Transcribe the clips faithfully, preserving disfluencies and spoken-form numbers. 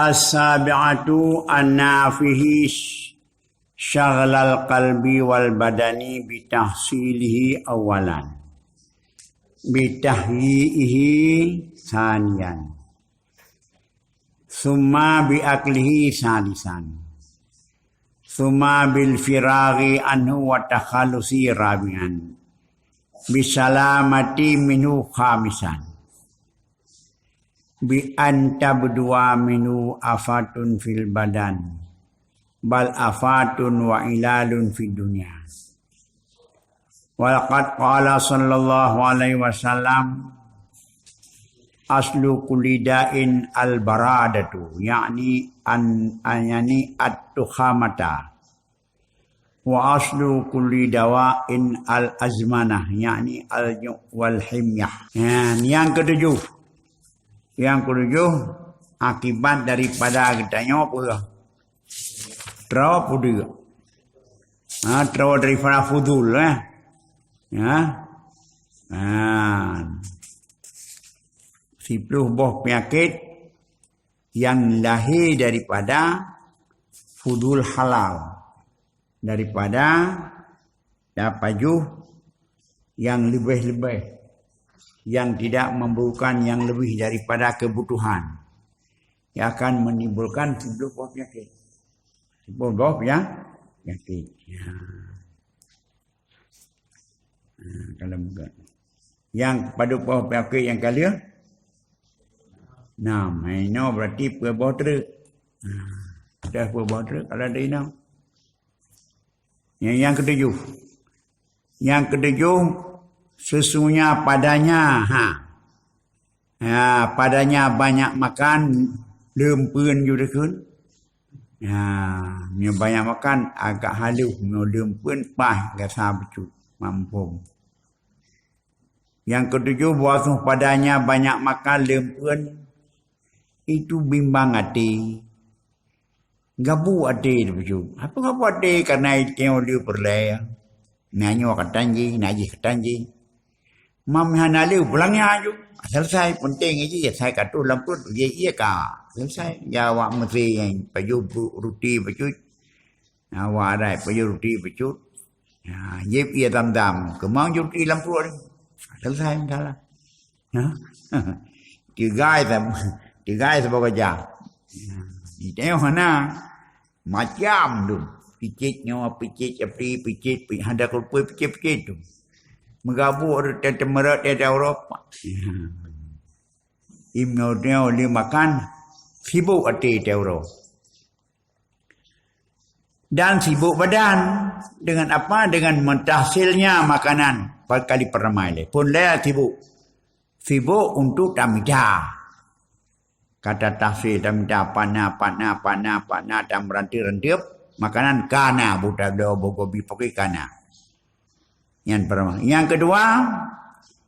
As-sabi'atu, an-nafihi syaghlal qalbi wal badani bitahsilihi awalan, bitahyi'ihi saniyan, summa bi aklihi salisan, summa bil firaghi anhu wa takhalusi rabi'an, bisalamati minhu khamisan, bi an tabdua minhu afatun fil badan, bal afatun wa ilalun fid dunya. Wa laqad qala sallallahu alaihi wasallam, "Aslu kulli da'in al-baradatu," yakni an, an, yakni at-tukhamata. "Wa aslu kulli dawa'in al-azmanah," yakni al-ju' wal himyah. Ya, yang ketujuh. Yang ketujuh, akibat daripada geutanyoe peue? Troe peudeuek. Ha, troe daripada fudul, eh. Ya. Ha. Siploh boh penyakit yang lahé daripada fudul halal, daripada tapajoh yang leubeh-leubeh, yang tidak memerlukan yang lebih daripada kebutuhan, yang akan menimbulkan siploh boh penyakit. Siploh boh penya-, penyakit. Ya. Ha, kalau bukan. Yang padub boh penyakit yang kali? Nah, maino berarti peuet boh treuk. Ha, dah peuet boh treuk kalau ada inong. Yang, yang ketujuh. Yang ketujuh, sesungguhnya padanya, ha. Ha, padanya banyak makan, leumpeuen ju dikeuen. Ha, meunyoe banyak makan, agak halus, meunyoe leumpeuen, paih gasa bacut, mampom. Yang ketujuh, bahwa padanya banyak makan, leumpeuen, itu bimbang até. Gabu até teuh bacut. Apa gabu até? Karena item le peureulée. Na nyoe ka tanji, na jih ka tanji. Mam hana le pulang nya ju. Selesai, penting ji, saya ka tuh lam perut, ye, ye ka. Selesai. Ya, awak mesti yang pajoh bu-, ruti bacut. Awak adat pajoh ruti bacut. Ya, jeb ye tam-tam. Kemang ju ruti lam perut. Selesai masalah. Ha? Tigai tam-, tigai saboh keujah. Ya, di tengok hana. Macam tu. Picit nyoe, picit api, picit, pi-, hada keurupui, picit-picit tu. Meugabuk ada teumeurot, ada Eropa. Im nyoe lé makan, sibuk até teuroe. Dan sibuk badan. Dengan apa? Dengan mentahsilnya makanan. Empat kali peuramai lé. Pun lé sibuk. Sibuk untuk tamita. Kata tahsil tamita, pana, pana, pana, pana, dan meuranteup-ranteup makanan kana buta bloe bogobi pokok kana. Yang pertama. Yang kedua,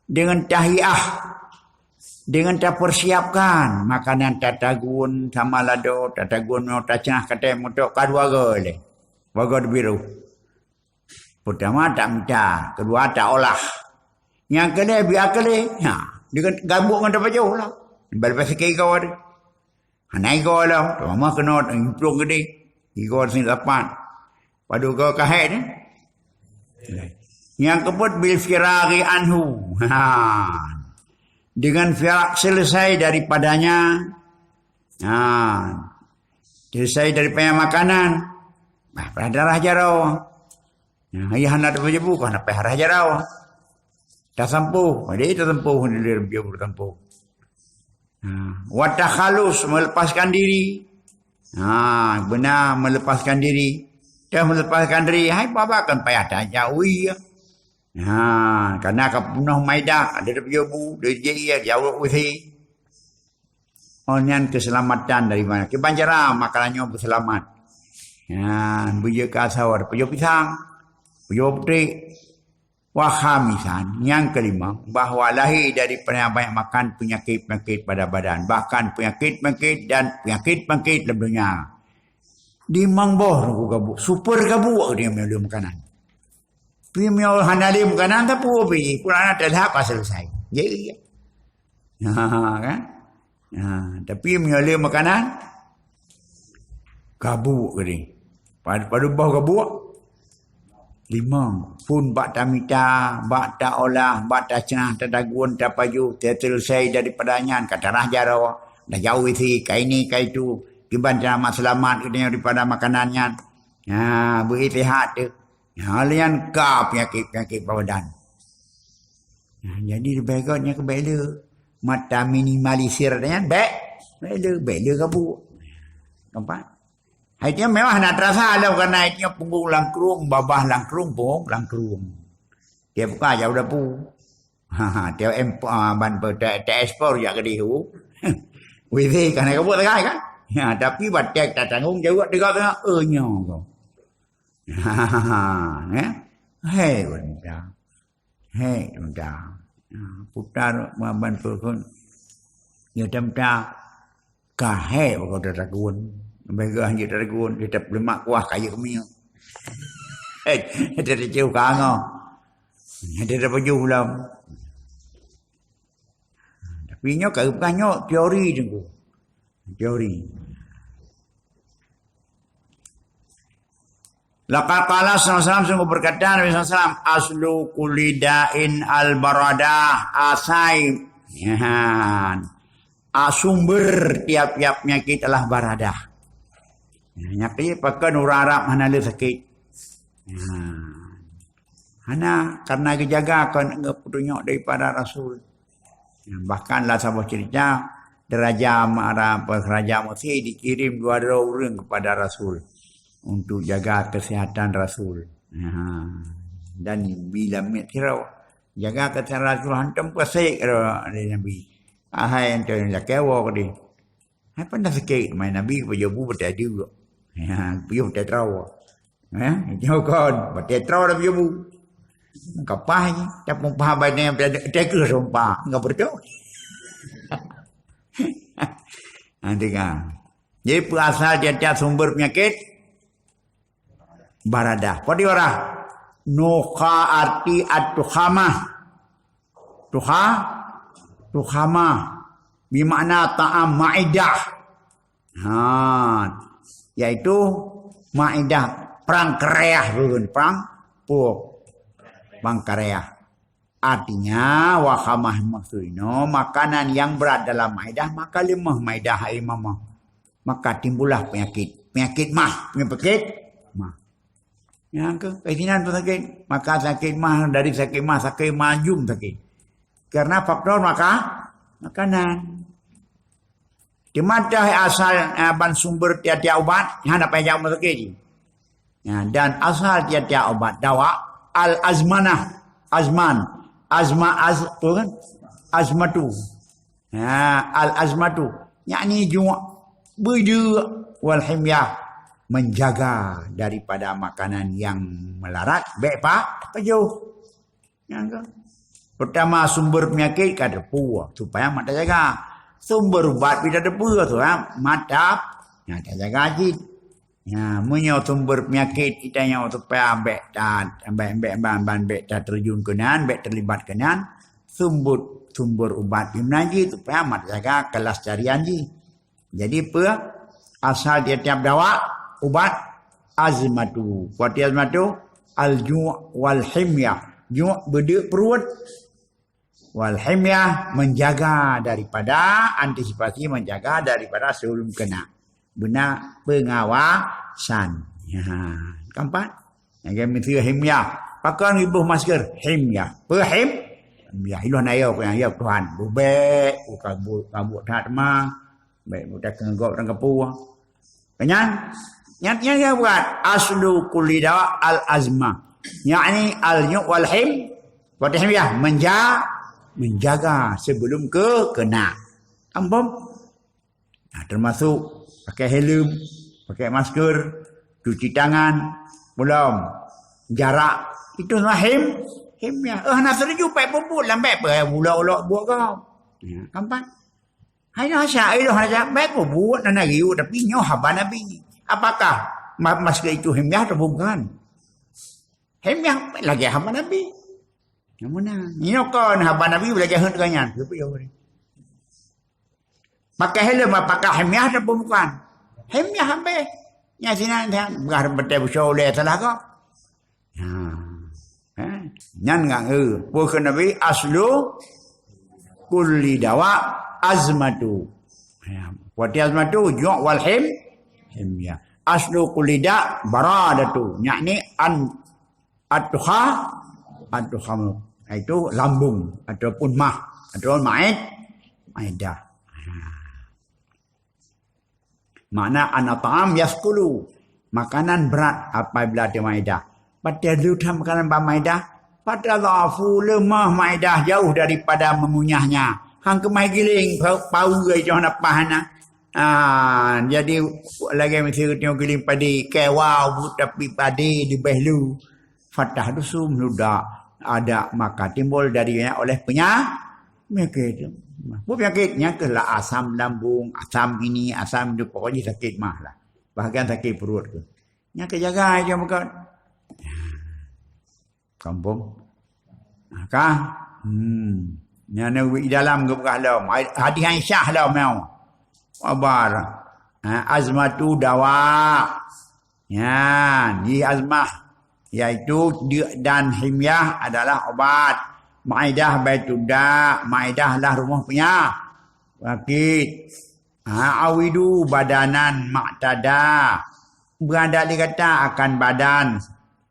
dengan tahiyah, dengan tapersiapkan makanan tatagun sama lado, tatagun nyoe tacah katai mutok kadua gole. Bagot biru. Pertama tak mita, kedua tak olah. Nyang keuneuk biak keuneuk, ha, deungon gabuk ngon tapajoh lah. Leubeh-leubeh sikit igoe tu. Hana igoe lah, tamah keunoe, implong geude. Igoe sini lapan. Padub igoe kahek ni. Nyang keupeuet bil firaghi anhu. Ha. Dengan firak selesai daripadanya. Ha. Selesai daripada makanan. Bah, darah jaroe. Nah, ayah hana teupeujeubuk, hana payah rhah jaroe. Tasampôh, jadi tasampôh, dia lebih tasampôh. Ha, wa takhalus, melepaskan diri. Ha, beuna melepaskan diri. Dah melepaskan diri, hai baba kan payah tajak ui. Ha, karena ka peunoh maidah, ada teupeujeubuk, dia jeuet, jaweueb usi. Oh, nyan keuseulamatan dari mana? Kiban cara makanan nyoe beuseulamat. Nyan, beujeuet keu asoe, pajoh pisang, pajoh putéh. Wa khamisan, nyang keulima, bahwa lahé dari banyak makan peunyakét-peunyakét pada badan, bahkan peunyakét-peunyakét dan peunyakét-peunyakét lam donya. Dimang boh ruku gabuk, super gabuk dia meunyoe makanan. Tapi meunyoe hana lé makanan, tapi pi, pun anak telah ka selesai. Jadi, ha, kan? Ha, tapi meunyoe lé makanan, Gabuk geude. Pad-, padub boh gabuk? Limong. Phon bak tamita, bak taolah, bak taceunah, tatagun, tapajoh, taseuleusai daripada nyan, ka tarah jaroe, tajak u W C, ka ini, ka itu, kiban cara mak seulamat geutanyoe daripada makanan nyan. Ha, beu-istirahat teuh. Ha, lé nyan ka peunyakét-peunyakét bak badan. Nah, jadi leubeh gét nyan keu bèk le. Mata minimalisir nyan bèk, bèk le, bèk le gabuk. Nampak? Hai nyan memang hana terasa lom, karena hai nyan punggong langkrueng, babah langkrueng, punggong langkrueng. Tiep buka jauh dapu. Ha, ha, tiep empo-, ah, ban pe-, te-, teekspor jak keudéh. W C kan hana gabuk sagai kan? Ha, tapi batek tatanggong jaweueb teuga teungoh, eh, nyoe ko. Ha, ha, ha, eh? Hei, benda. Hei, muda. Ha, putar ban peukon. Nyoe tem ta ka hei bak kota takun. Leubeh geuh hanjeuet takun, tetap lemak kuah kayeuh minyeuk. Hei, tetap teucue ka ngo. Tetap pajoh lom. Tapi nyoe ka geupeugah nyoe teori teungku. Teori. Laqad qala sallallahu alaihi wasallam, sungguh berkata Nabi sallallahu alaihi wasallam, "Aslu kulli da'in al-baradah." Asai, nyan, a, sumber tiap-tiap penyakit adalah baradah. Nyan, penyakit pakon ureueng Arab hana le sakit. Nyan. Hana, karena geujaga kon peutunyok daripada Rasul. Bahkan lam saboh cerita, Raja Mara-, Raja Mesir dikirim dua droe ureueng kepada Rasul untuk jaga kesehatan Rasul. Ha. Dan bila miet sidroe, jaga kesehatan Rasul hantom peusék keu Nabi. Ahai hantom lakée woe keudeh. Hai, peue na sakét, mai Nabi pajoh bu batée deuk. Ya, pajoh batée troe. Eh, nyoe kon, batée troe dah pajoh bu. Kapah je, tapi paham bangai batée, batée keu sumpah. Enggak betul. Nanti kan. Jadi, peue asal tiap-tiap sumber penyakit? Baradah. Peue di baradah? Nukha arti at-tukhamah. Tukha-, tukhamah. Bimakna ta'am ma'idah. Ha, yaitu ma'idah, pankreas bukan, pang-, pu-, pankreas. Artinya, wakhamah maksud inoe, makanan yang berat dalam ma'idah, maka lemah ma'idah, hai mamah. Maka timbullah penyakit. Penyakit mah, penyakit mah. Nyang keu, keusinan pun sakét. Maka sakét mah, dari sakét mah, sakét mah jum sakét. Karena faktor maka-, makanan. Teuma teuh asal, eh, ban sumber tiap-tiap ubat, hana payah jak rumah sakit jih. Ya, dan asal tiap-tiap ubat dawa, al-azmanah, azman, azma-, az-, apa kan? Azmatu. Ya, al-azmatu, yakni juak, beudeuk, wal himyah, menjaga daripada makanan yang melarat, bèk pa-, pajoh. Nyang ka. Pertama, sumber penyakit ka teupeu, supaya mak tajaga. Sumber ubat pih ka teupeu, supaya mak ta-, mak tajaga cit. Ya, meunyoe sumber penyakit kita nyoe supaya bèk ta-, bèk, bèk, ban, ban bèk taterjun keunan, bèk terlibat keunan, sumber, sumber ubat pih meunan cit supaya mak tajaga kelestarian jih. Jadi peue? Asal tiap-tiap dawa, ubat, azmatu. Peue arti azmatu? Al-ju' wal himyah. Ju', beudeuk pruet. Wal himyah, menjaga daripada, antisipasi, menjaga daripada sebelum kena. Beuna pengawasan. Ya, keempat. Nyang miseue himyah. Pakon geuboh masker? Himyah. Peue him-? Himyah. Ilôn ayo keu nyang yôh Tuhan. Bubek, buka bu-, kabut that ma. Bèk buta keungeugok dan keupue. Nyan, nyan, nyan nyang buat aslu kulli dawa al-azma. Yakni al-ju' wal him-, wal himyah, menja-, menjaga sebelum ke-, kena. Ampun. Nah, termasuk pakai helm, pakai masker, cuci tangan, belum jarak. Itu semua him-, himyah. Eh, hana setuju, payah peubuet, lam bèk payah ulok-ulok buet kau. Ya, keempat. Hai nyoe hasya, ai nyoe hasya, bèk peubuet nan lagèe nyoe, tapi nyoe haba Nabi. Apakah ma-, masker itu himyah atau bukan? Himyah lagèe haba Nabi. Nyang meunan. Nyoe kon haba Nabi lagèe heuet keu nyan. Pakai helm apakah himyah ataupun bukan? Himyah habéh. Nyan sinan, nyan, beurah batée beusoe ulée salah kah? Ha. Eh? Nyan ngon, eh, peue kheun Nabi, "Aslu kulli dawa azmatu." Ya. Peue arti azmatu, jok wal him, him ya. "Aslu kulli da baradatu." Yakni an, at-tukha, at-tukha, yaitu lambung ataupun mah, ataupun maid, maidah. Ha. Makna ana ta'am yaskulu, makanan berat apabila di maidah. Padahai lheueh that makanan bak maidah, padahai dhafu, lemah maidah jauh daripada mengunyahnya. Hang keumah giling, pa-, pawe jih napah na. Ah, jadi lagée miseue geutanyoe giling padé, kewa buet tapi padé leubeh lu. Fatahdusu, meuludak adak, maka timbul darinya oleh penya-, penyakit. Peue penyakit? Nyan keuh lah asam lambung, asam ini, asam itu, pokoknya sakit mah lah. Bahkan sakit perut tu. Nyan keuh jaga aja bukan. Kampung. Ka? Hmm. Nyan di dalam geupeugah lom. Hadis Aisyah lom nyoe. Khabar. Ha, azmatu dawa. Nyan, jih azmah, yaitu deuk dan himyah adalah ubat. Maidah baitud da, maidah lah rumoh penya-, penyakit. Ha, awidu badanan ma'tada. Beuadat lé gata akan badan.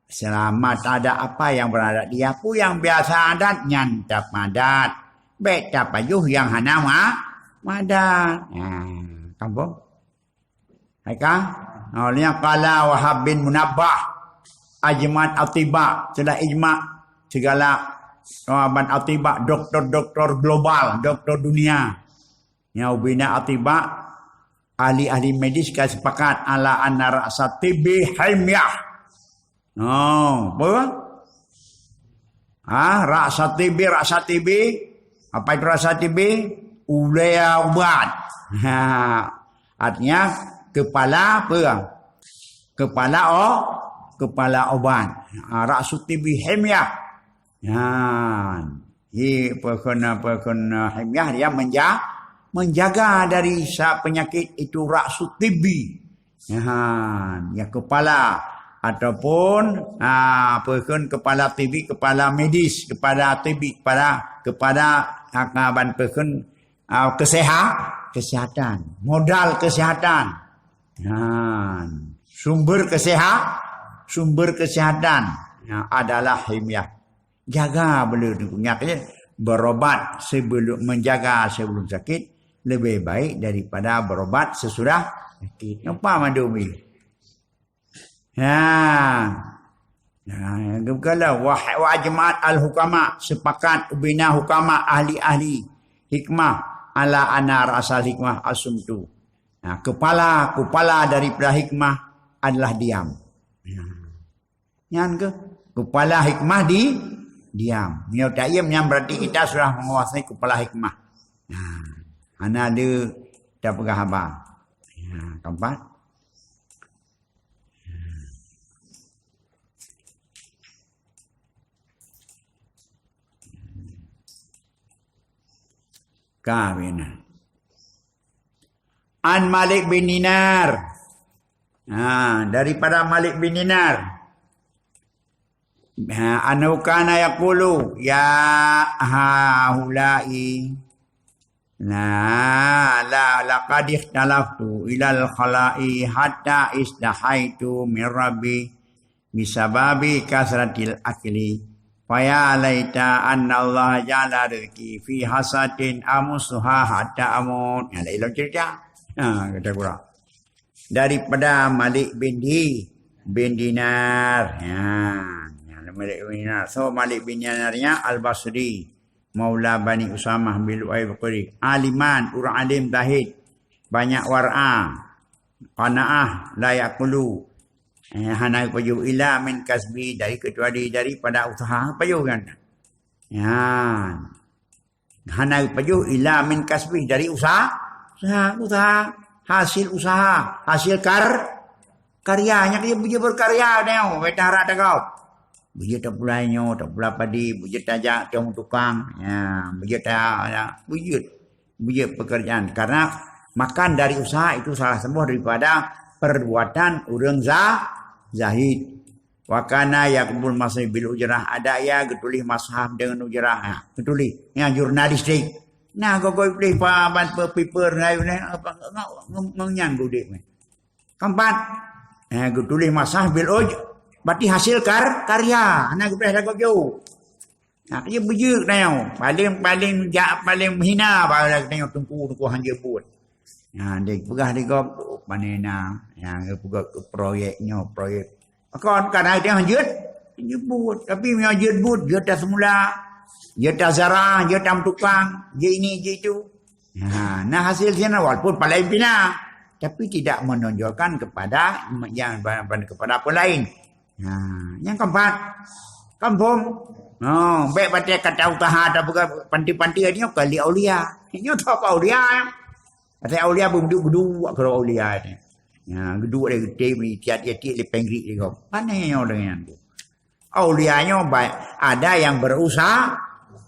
Seulamat adat apa nyang beuadat dia, peue nyang biasa adat nyan tapeuadat. Bék tapajoh nyang hana ma-, madat. Ha, kampung. Hai ka? Oh, lheueh nyan qala Wahab bin Munabbah, ajma'at atibba, telah ijma' segala, oh, ban atibba, doktor-doktor global, doktor dunia. Nyang ubina atibba, ahli-ahli medis ka sepakat ala anna ra'sa tibbi himyah. Oh, apa? Ha, ra'sa tibbi, ra'sa tibbi. Apa itu ra'sa tibbi? Ulée ubat. Ha, artinya kepala apa? Kepala o-, kepala ubat. Ha, ra'su tibbi himyah. Nyan. Hi, peukheun, peukheun himyah dia menja-, menjaga dari sa-, penyakit itu ra'su tibbi. Nyan, ya kepala ataupun, ah, peukheun kepala tibbi, kepala medis, kepala tibbi, kepala, kepala, ah, ban peukheun, ah, keseha-, kesehatan, modal kesehatan. Nyan, sumber keseha-, sumber kesehatan, ya, adalah himyah. Jaga beuleuen nyak, ya. Berobat sebelum, menjaga sebelum sakit lebih baik daripada berobat sesudah sakit. Nampak mandum ni? Ha. Ha, geupeugah lah, wa, wa ajma'at al-hukama, sepakat ubina hukama, ahli-ahli hikmah, ala anna ra'sal hikmah as-sumtu. Ha, kepala, kepala daripada hikmah adalah diam. Ha. Nyan keuh, kepala hikmah di diam. Meunyoe taiem nyan berarti kita sudah menguasai kepala hikmah. Ha, hana ada tapeugah haba. Ha, keempat. Ka bina. An Malik bin Dinar. Ha, daripada Malik bin Dinar. Ha, annahu kana yaqulu, "Ya haula'i, la, la, laqad ikhtalaftu ilal khala'i hatta istahaitu min Rabbi bisababi kasratil akli. Fa ya laita anna Allah ja'ala rizqi fi hasatin amusuha hatta amut." Nyan laén lom cerita. Ha, kata gura. Daripada Malik bin Di-, bin Dinar. Ha, nyan Malik bin Dinar. So, Malik bin Dinar nyan Al-Basri, maula Bani Usamah bin Lu'ai Bukhari. Aliman, ureuëng alim zahid. Banyak wara', qanaah, la ya'kulu. Eh, hana pajoh illa min kasbi, dari, kecuali daripada usaha pajoh kan. Nyan. Hana pajoh illa min kasbi, dari usaha, usaha, usaha, hasil usaha, hasil kar-, karya. Nyan dia beujeuet berkarya nyoe, beta harap tagau. Beujeuet tapula nyoe, tapula padi, beujeuet tajak tong tukang. Ya, beujeuet ta-, ya, beujeuet. Beujeuet pekerjaan. Karena makan dari usaha itu salah saboh daripada perbuatan ureuëng za-, zahid. Wa kana yaktubul masahif bil ujrah, ada ia geutuléh masahif deungon ujrah. Ha, geutuléh. Nyang jurnalistik. Nah, gogoe tuléh pa-, ban pe-, paper ngon, ngon, ngon, ngon nyan geudeh. Keempat, eh, geutuléh masahif bil uj-, berarti hasil kar-, karya. Hana geupeugah lagoe jok. Nah, dia beujeuet tanyoe. Paling, paling jak, paling hina bak tanyoe teungku, teungku hanjeuet buet. Nah, dia peugah di gob, oh, pane na, nyang geupeugah ke proyek nyoe, proyek. Kon, kadang dia hanjeuet, hanjeuet buet. Tapi meunyoe jeuet buet, jeuet dah semula. Jeuet dah zara, jeuet dah tukang, jeuet ini, jeuet itu. Nah, nah hasil sinan walaupun palai pina, tapi tidak menonjolkan kepada yang, kepada apa lain. Nah, yang keempat, kampung. Oh, baik batai kata usaha atau bukan panti-panti dia kali aulia. Ini tak apa aulia. Kata aulia beuduk-beuduk kalau aulia ni. Ya, geduk dia gede, tiap-tiap lepeng grik dia. Mana yang orang yang tu? Aulia nyoe baik, ada yang berusaha.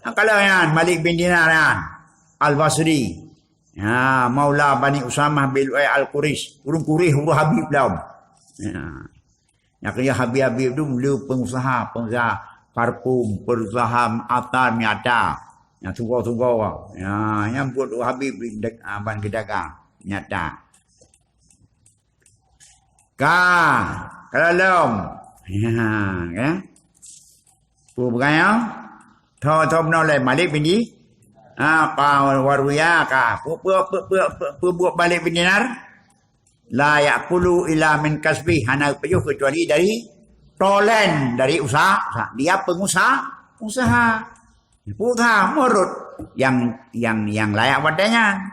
Nah, kalau nyan Malik bin Dinar nyan, Al-Basri. Ya, Maula Bani Usamah bin Lu'ai Al-Quraisy. Ureuëng Quraisy, ureuëng Habib lom. Ya. Nyang keu Habib-Habib tu le pengusaha, pengusaha parfum, pengusaha atar nyata. Nyang sugo-sugo. Ya, nyang buet Habib dek, ah, ban geudagang nyata. Ka, ka lom. Ya, ya. Peue bukan ya? Tho, tho bunoe lé Malik bin Di-, ha, pa waruya ka. Peue, peue, peue buet Malik bin Dinar? La yakulu illa min kasbi, hana geupajoh kecuali dari tolen, dari usaha. Dia pengusaha, usaha. Pengusaha menurut yang, yang, yang layak watée nyan.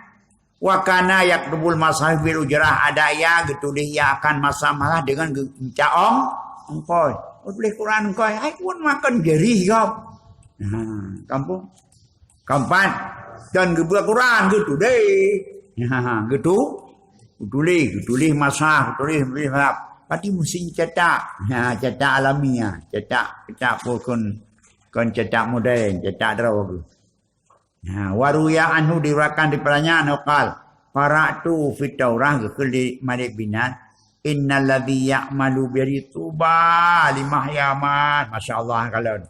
Wa kana yaktubul masahif bil ujrah, ada ia geutuléh ia akan masa-masa dengan geuminta ong-, ongkoi. Oh, tuléh Quran ongkoi, hai pun makan jerih gob. Nah, kampung. Keempat, dan geubuat Quran geutuléh. Nah, geutu-, geutuléh, geutuléh masa, geutuléh, geutuléh masa. Berarti mesin cetak. Nah, cetak alamiah, cetak, cetak pun kon, kon cetak moden, cetak droe geuh. Ha, wa ruya anhu, diriwayatkan daripadanya, annahu qal, qara'tu fit Taurah, geukheun lé Malik bin Dinar, innal ladzi ya'malu biyadihi tuba limahya man. Masya Allah, kalon.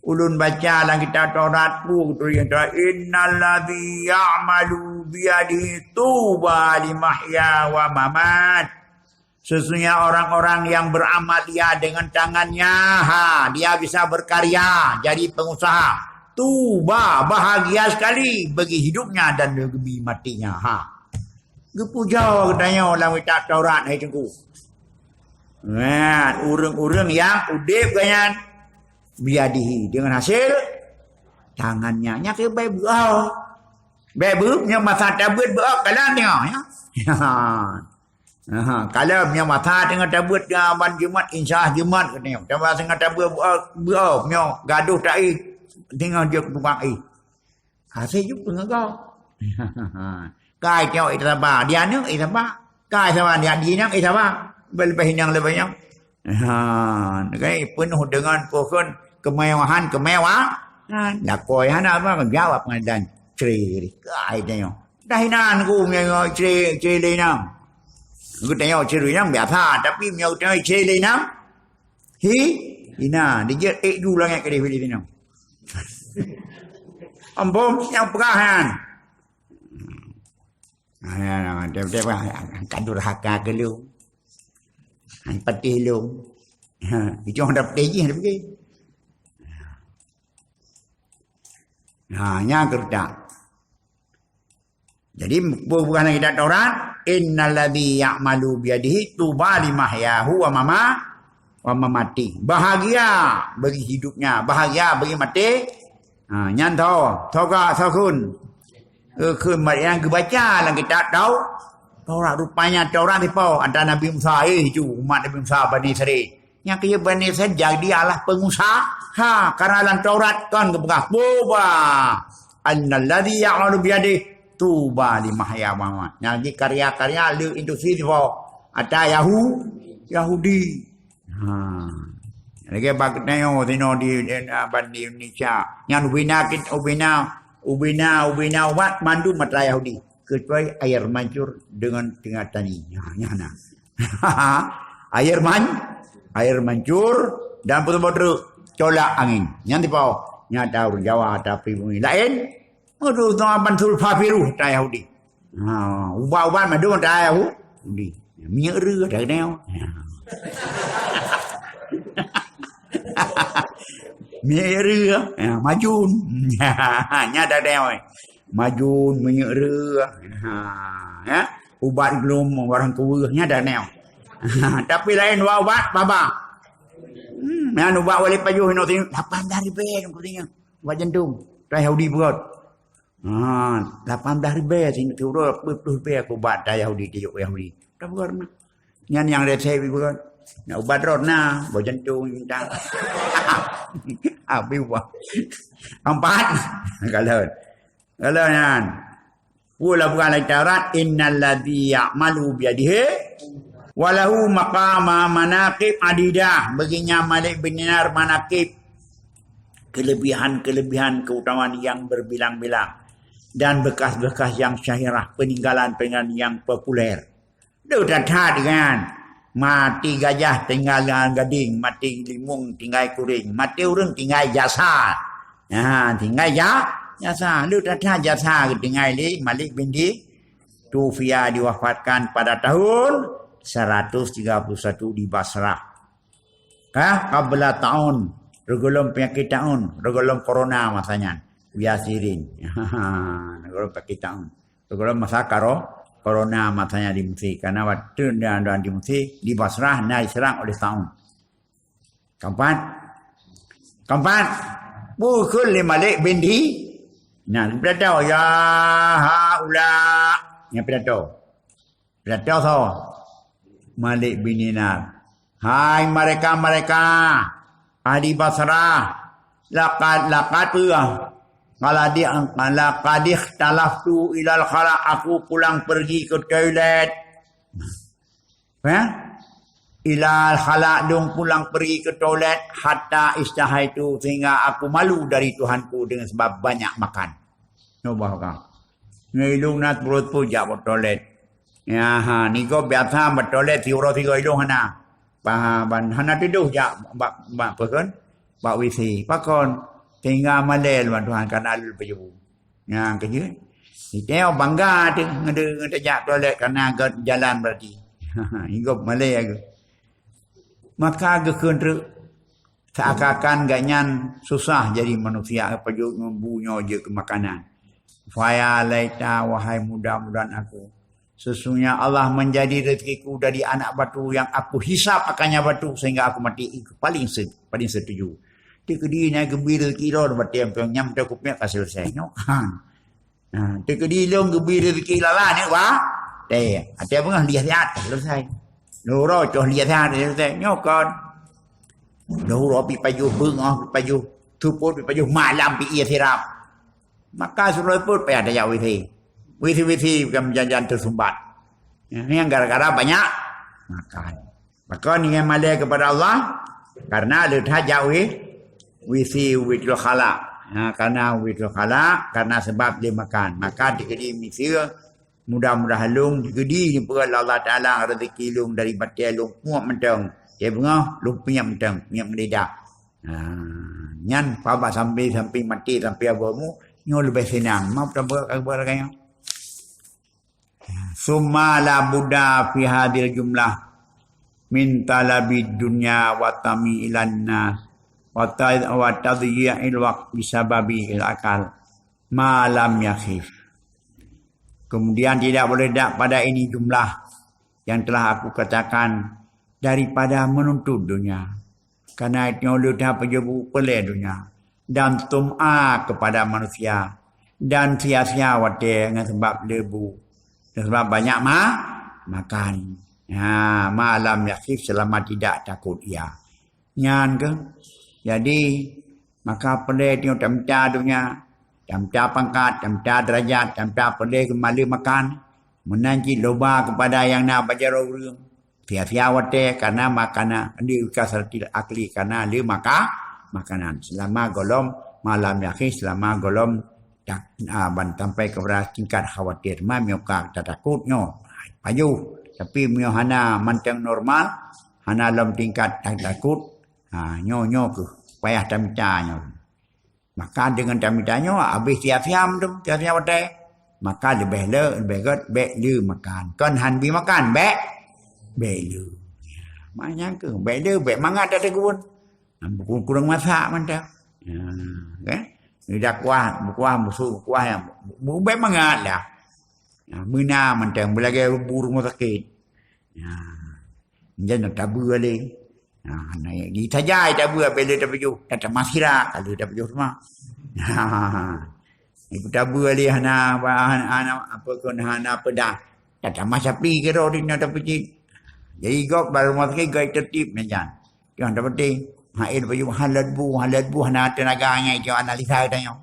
Ulôn baca lam kitab Taurat, peue geutuléh, innal ladzi ya'malu biyadihi tuba limahya wa mamat. Sesungguhnya orang-orang yang beramal ia dengan tangannya, ha, dia bisa berkarya, jadi pengusaha. Tuba, bahagia sekali bagi hidupnya dan bagi matinya. Ha. Geupuja geutanyoe lam kitab Taurat, hai Teungku. Nah, ureuëng-ureuëng nyang udeb geuh nyan biadihi, dengan hasil tangannya. Nyan keuh bai beuo. Bai beuo, nyoe masa tabeuet beuo, kalon nyoe, ya. Aha, kalau meunyoe masa teungoh tabeuet, ya, ban Jumat, insya Allah Jumat, katanya. Tapi teungoh tabeuet beuo, beuo, meunyoe gadoh taéh, teungoh jeuet tukang éh. Hase jeuet peungeugah. Kai tiyok éh saba, di aneuk éh saba. Kai saba, di, di inong éh saba. Leubeh inong, leubeh inong. Ha, kan peunoh deungon pohon kemewahan, kemewahan. Lakoe hana apa, jawab ngon dan cre. Kai tiyok. Dah inan ku meunyoe cre, cre lé inong. Geutanyoe cre inong biasa, tapi meunyoe geutanyoe cre lé inong, hi, inan, dijeuet ék ju langét keudeh bili inong. Ambom nyang peugah nyan. Ha, ya, ya, tiep-tiep, ha, ka durhaka keu lôn. Ha, patéh lôn. Ha, itu orang dah patéh jih, dah pergi. Ha, nyan keuretak. Jadi, bu-, bukan lagi dak Taurat, "Innal ladzi ya'malu biyadihi tuba limahyahu wa mama-, wa mamati." Bahagia bagi hidupnya, bahagia bagi mati. Ha, nyan tho, tho ka, tho kheun. Eh, kheun mat nyang geubaca lam kitab Tau-, Taurat. Rupanya Taurat dipo antara Nabi Musa, eh, ju umat Nabi Musa Bani Israel. Nyang keu Bani Israel jadi Allah pengusaha. Karena lam Taurat kan geupeugah, "Tuba annal ladzi ya'malu biyadihi tuba limahya wa mamat." Nyang di karya-karya le industri dipo ata Yahu-, Yahudi. Ha. Lagi bak tanyoe sinoe di, di, di Indonesia. Nyang ubina kit-, ubina, ubina, ubina ubat mandum atra Yahudi. Kecuali air mancur dengan tengah tani. Ha, nyan na. Air man, air mancur dan beutôi-beutôi colak angin. Nyan tipau. Nyata ureuëng Jawa tapi bumi laén. Aduh, tu aban sulfa biru ta Yahudi. Ha, ubat-ubat mandum ta Yahudi. Minyeuk reu ta nyoe. Minyeuk reu, ha, majun. Nya ta nyoe. Majun, minyeuk reu. Ha, ya. Ubat glum orang kuweuh nya ta nyoe. Tapi laén ubat-ubat baba. Hmm, nyan ubat wali pajoh inoe sini lapan belas ribèe dong katanya. Ubat jantung. Ta Yahudi buat. Ha, lapan belas ribèe sini turun dua puluh ribèe aku ubat ta Yahudi tijuk Yahudi. Ta buat mah. Nyan nyang resep ibu kan. Nak ubat roh na, bak jantung minta. Habis ubat. Empat. Kalau kalau nyan. Pula bukan lagi Taurat, innal ladzi ya'malu biyadihi walahu maqama manaqib adidah. Bagi nyan Malik bin Dinar manaqib, kelebihan-kelebihan keutamaan yang berbilang-bilang dan bekas-bekas yang syahirah, peninggalan-peninggalan yang populer. Deuh that-that kan. Mati gajah tinggai gading, mati limong tinggai kuring, mati ureuëng tinggai jasa. Ha, tinggai ja, jasa. Deuh that-that jasa tinggai lé Malik bin Di. Tufia diwafatkan pada tahun seratus tiga puluh satu di Basrah. Ka qabla taun, reugohlom penyakit taun, reugohlom corona masa nyan. Biasirin. Reugohlom penyakit taun. Reugohlom masa karo, corona masa nyan di Mesir. Karena waktu dia, dia di Mesir, di Basrah, na diserang oleh taun. Keempat. Keempat. Bukan lé Malik bin Di. Nah, pidato, "Ya haula." Yang pidato. Pidato so. Malik bin Dinar. Hai mereka-mereka ahli Basrah, laqad, laqad peue? Laqad, laqad ikhtalaftu ilal khala, aku pulang pergi ke toilet. Ya? Ilal khala, dong pulang pergi ke toilet, hatta istahaitu, sehingga aku malu dari Tuhanku dengan sebab banyak makan. Nyoe bah ka. Ngon ilong na turot po jak bak toilet. Ya, ha, niko biasa bak toilet siuroe tiga ilong hana. Bah, ban hana tudoh jak bak, bak apa kan? Bak W C. Pakon? Tinggal malèe lom Tuhan karena lalu paju. Nyang keujeuet. Iteo bangga teuh ngeudeu ngeudeu jak toilet karena gèt jalan berarti. Igop malèe aku. Maka geukheun treuk seakan-akan gobnyan susah jadi manusia, pajoh ngon bu nyoe jeuet keu makanan. Faya laita, wahai mudah-mudahan aku. Sesungguhnya Allah menjadi rezekiku dari anak batu yang aku hisap akannya batu sehingga aku mati. Itu paling se-, paling setuju. Teukeudi na geubri rezeki droe batèe nyang teukupiek ka selesai. Nyoe kan. Ha, teukeudi lôn geubri rezeki lala ni, wah. Teh, até beungoh liah siat, selesai. Loro coh liah siat, selesai. Nyoe kon. Loro pi pajoh beungoh, pi pajoh tupot, pi pajoh malam, pi ié sirap. Maka suruh pun payah tajak W C. W C, W C bukan jajan tersumbat. Ini yang gara-gara banyak makan. Maka niat malèe kepada Allah karena le that jak wi-, W C, witul khala. Ha, karena witul khala, karena sebab dia makan. Maka dikeudi misi mudah-mudahan lôn dikeudi dipeugah Allah Taala rezeki lôn dari batèe lôn puak mantong. Dia beungoh lôn piep mantong, piep melidah. Ha, nyan pabak sampai, sampai mati, sampai abomu, nyoe leubeh senang. Mau tabuka kabar nyoe. Summa la budda fi hadhil jumlah min talabid dunya wa tami ilan nas wa ta-, wa tadyi'il waqt bisababi il akal ma lam yakhif. Kemudian tidak boleh tidak pada ini jumlah yang telah aku katakan daripada menuntut dunia. Karena nyoe le that pajoh bu peureulèe donya dan tum'a kepada manusia dan sia-sia watèe ngon sebab le bu, ngon sebab banyak ma-, makan. Ha, ma lam yakhif, selama tidak takut ia. Nyan keuh. Jadi, maka peureulèe tanyoe tamita donya, tamita pangkat, tamita deurajat, tamita peureulèe keu malèe makan. Meunan cit loba kepada nyang na bak jaroe ureueng. Sia-sia watèe karena makanan, li kasratil akli, karena le maka-, makanan. Selama gohlom ma lam yakhif, selama gohlom tak, ah, ban sampai kepada tingkat khawatir. Ma meunyoe ka tatakot nyoe, pajoh. Tapi meunyoe hana mantong normal, hana lom tingkat takot, ha, nyoe, nyoe keuh payah tamita nyoe. Makan deungon tamita nyoe, habéh siap-siap tu, siap-siap watèe. Maka leubeh le, leubeh göt, bèk le makan. Kon han bi makan, bèk, bèk le. Manyang keuh, bèk le, bèk mangat ata geuwon. Nah, buku kurang masak mantong. Ya, kan? Lidah kuah, bukuah, busuk, kuah yang bu-, bu-, bèk mangat lah. Nah, beuna mantong, beulagèe bu rumoh sakét. Ya. Nyan tabeue lé. Ha, na, di saja tabeue, bèk le tapajoh. Tatamah sira, ka le tapajoh teuma. Ha, ibu tabeue lé hana, hana, hana, apa kon, hana peudah. Tatamah sapi keudroe di na tapeucit. Jadi gob bak rumoh sakét, gob tertib na nyan. Nyang terpenting, ha, eh, tapajoh, ha, lôn bu, ha, lôn bu, hana teunaga nyan, itu analisa geutanyoe.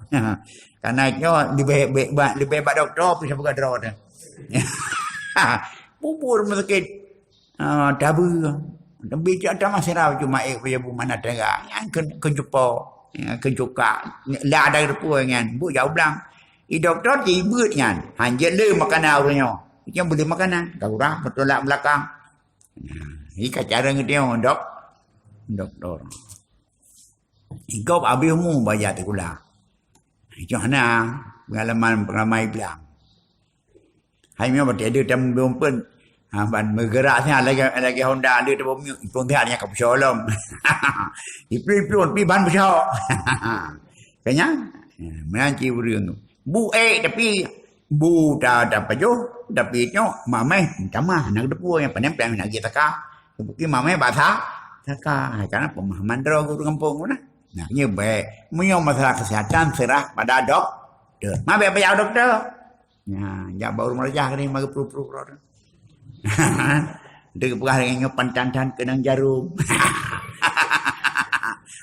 Karena itu leubeh, leubeh, leubeh bak dokto, pi sapeue droe tu. Bubur rumoh sakét. Ah, tabeue. Tapi cok tamah sira cuma ék kuya bu mana teuga. Nyan keu, keu jupo. Ya, keu cuka. Lah ada reupue nyan. Bu jauh blang. I doktor ti ibeut nyan. Hanjeuet le makanan ureueng nyoe. Nyan boleh makanan. Ka urah beutolak belakang. Nah, i ka cara ngeuteueng dok. Doktor. Ikop abéh umu bajak sikula. Itu hana pengalaman-pengalaman blang. Hai nyoe watèe deuh tam beumpet. Ha, ban meugerak siat lagèe, lagèe Honda deuh tam beumiet, ipon siat nyang ka peusyok lom. Iplon-iplon pi ban peusyok. Kanya? Ya, meunan cit ureueng. Bu ék tapi bu ta, tapajoh, tapi nyoe mamèh tamah na geuteupeue nyang panen pih na gét saka. Tapi mamèh basa saka. Hai kana pemahaman droe guru gampông tu nah. Nah, nyoe bèk. Meunyoe masalah kesehatan serah pada doktor. Ma bèk payah doktor. Nah, jak bak ureueng meurajah keunoe mari pruh-pruh droe. Dia peugah lagèe nyoe pantan-tan keunong jarum.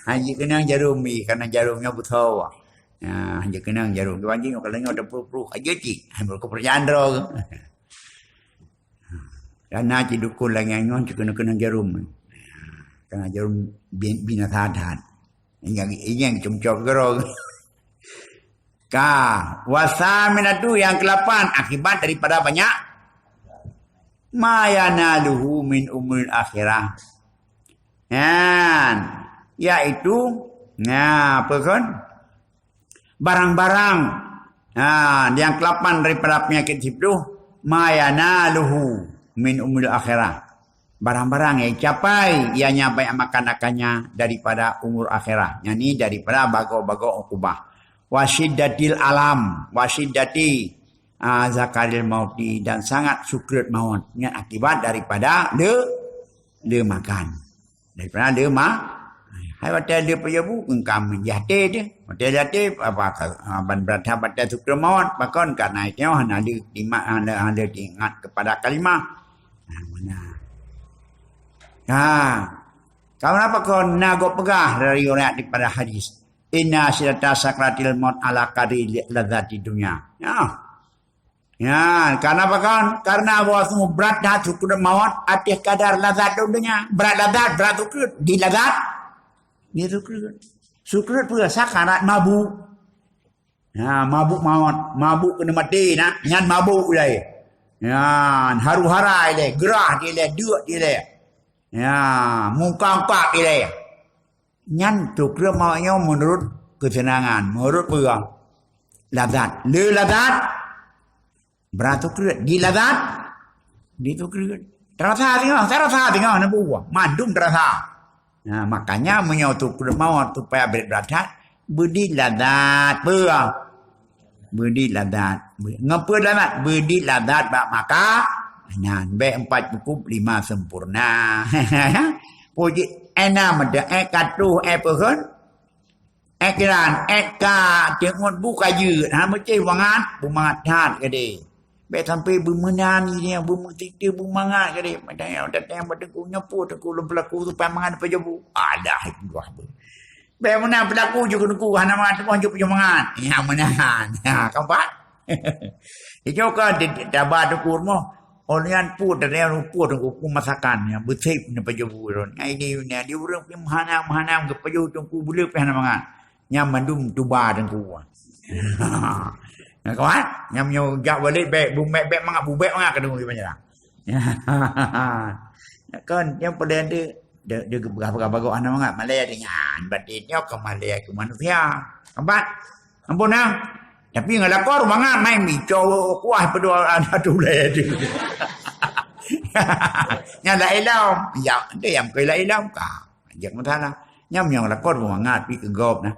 Hanjeuet keunong jarum, ih, karena jarum nyoe beutôi. Nah, hanjeuet keunong jarum. Dua jih nyoe kalau nyoe ada pruh-pruh, hanjeuet cit. Hai, meureuka peurcaya droe. Karena cit dukon lagèe nyoe cit keunong-keunong jarum. Karena jarum bi-, binasa that. Ingat, ingat cuma cok keudroe. Ka, wasaminatu yang kelapan akibat daripada banyak ma yanaluhu min umuril akhirah. Nyan, yaitu, nah, apa kon? Barang-barang, nah, yang kelapan daripada penyakit siploh, ma yanaluhu min umuril akhirah. Barang-barang yang dicapai ianya banyak makan akannya daripada umur akhirat, yakni daripada bagoe-bagoe ukubah. Wa syiddatil alam, wa syiddati, ah, zakaril mauti, dan sangat sukreut maut. Nyan akibat daripada le, le makan. Daripada le ma-, hai watèe le pajoh bu, keungkam jaté deh. Watèe jaté, apa, ah, ban brat that, watèe sukreut maut, pakon ka na nyoe hana le, hana, hana ingat kepada kalimah. Nah, meunan. Ha. Kareuna pakon na gob peugah dari riwayat daripada hadis. Inna syiddata sakratil maut ala qadri ladzati dunya. Ya. Ya, karena apa kan? Karena bahwa sungguh brat that sukreut maut ateueh kadar lazat donya. Brat lazat, brat sukreut. Di lazat, di sukreut. Sukreut peue? Sakarat mabuk. Ya, mabuk maut, mabuk keuneuk maté na, nyan mabuk ilèe. Ya, haru-hara ilèe, geurah ilèe, deuk ilèe. Ya, mungka-ungkap ilèe. Nyan sukreut maut nyoe meunurot keuseunangan, meunurot peue? Lazat. Le lazat, brat sukreut. Di lazat, di sukreut. Terasa singoh, terasa singoh na buah. Mandum terasa. Nah, makanya meunyoe sukreut maut supaya brat-brat that, beudi lazat peue? Beudi lazat. Ngon peue lazat? Beudi lazat bak makanan. Bèk empat cukup, lima sempurna. Puji, eh, na meuda, eh, katuh, eh, peuhon. Eh, kiran, eh, ka, teungot bu ka jeuet. Ha, meucéh mangat, beumangat that keudéh. Bèk sampai beumeunan jih, beumeuteuntèe, beumangat keudéh. Macam nyang datang bak teungku, nyoe peue teungku lôn peulaku supaya mangat pajoh bu. Alah, itu dua bu. Bèk meunan peulaku ju keuneuk hana mangat teuma ju pajoh mangat. Ya meunan. Ya, keempat. Ijo ka di, di, daba teungku rumoh. Oh nyan pu dari rupa teungku pu masakan ya beutép ni pajoh bu ron. Ngai di, ni di ureueng pi meuhanam, meuhanam geupajoh teungku buleue pi hana mangat. Nyan mandum tuba teungku. Nah, kawan, nyan meunyoe jak balek bèk, bu bèk, bèk mangat, bu bèk mangat ka teungku di Panjang. Nyan kon, nyang peudeh tu, dia, dia geupeugah-peugah bagoe hana mangat, malèe dia nyan. Batin nyoe ka malèe keu manusia. Keumpat, ampôn nah. Tapi ngon lakoe mangat main bico kuah peudua aneuk tulèe tu. Nyan la ilom. Ya, dia yang keu la ilom ka. Jak masalah. Nyam nyang lakoe mangat pi keu gob nah.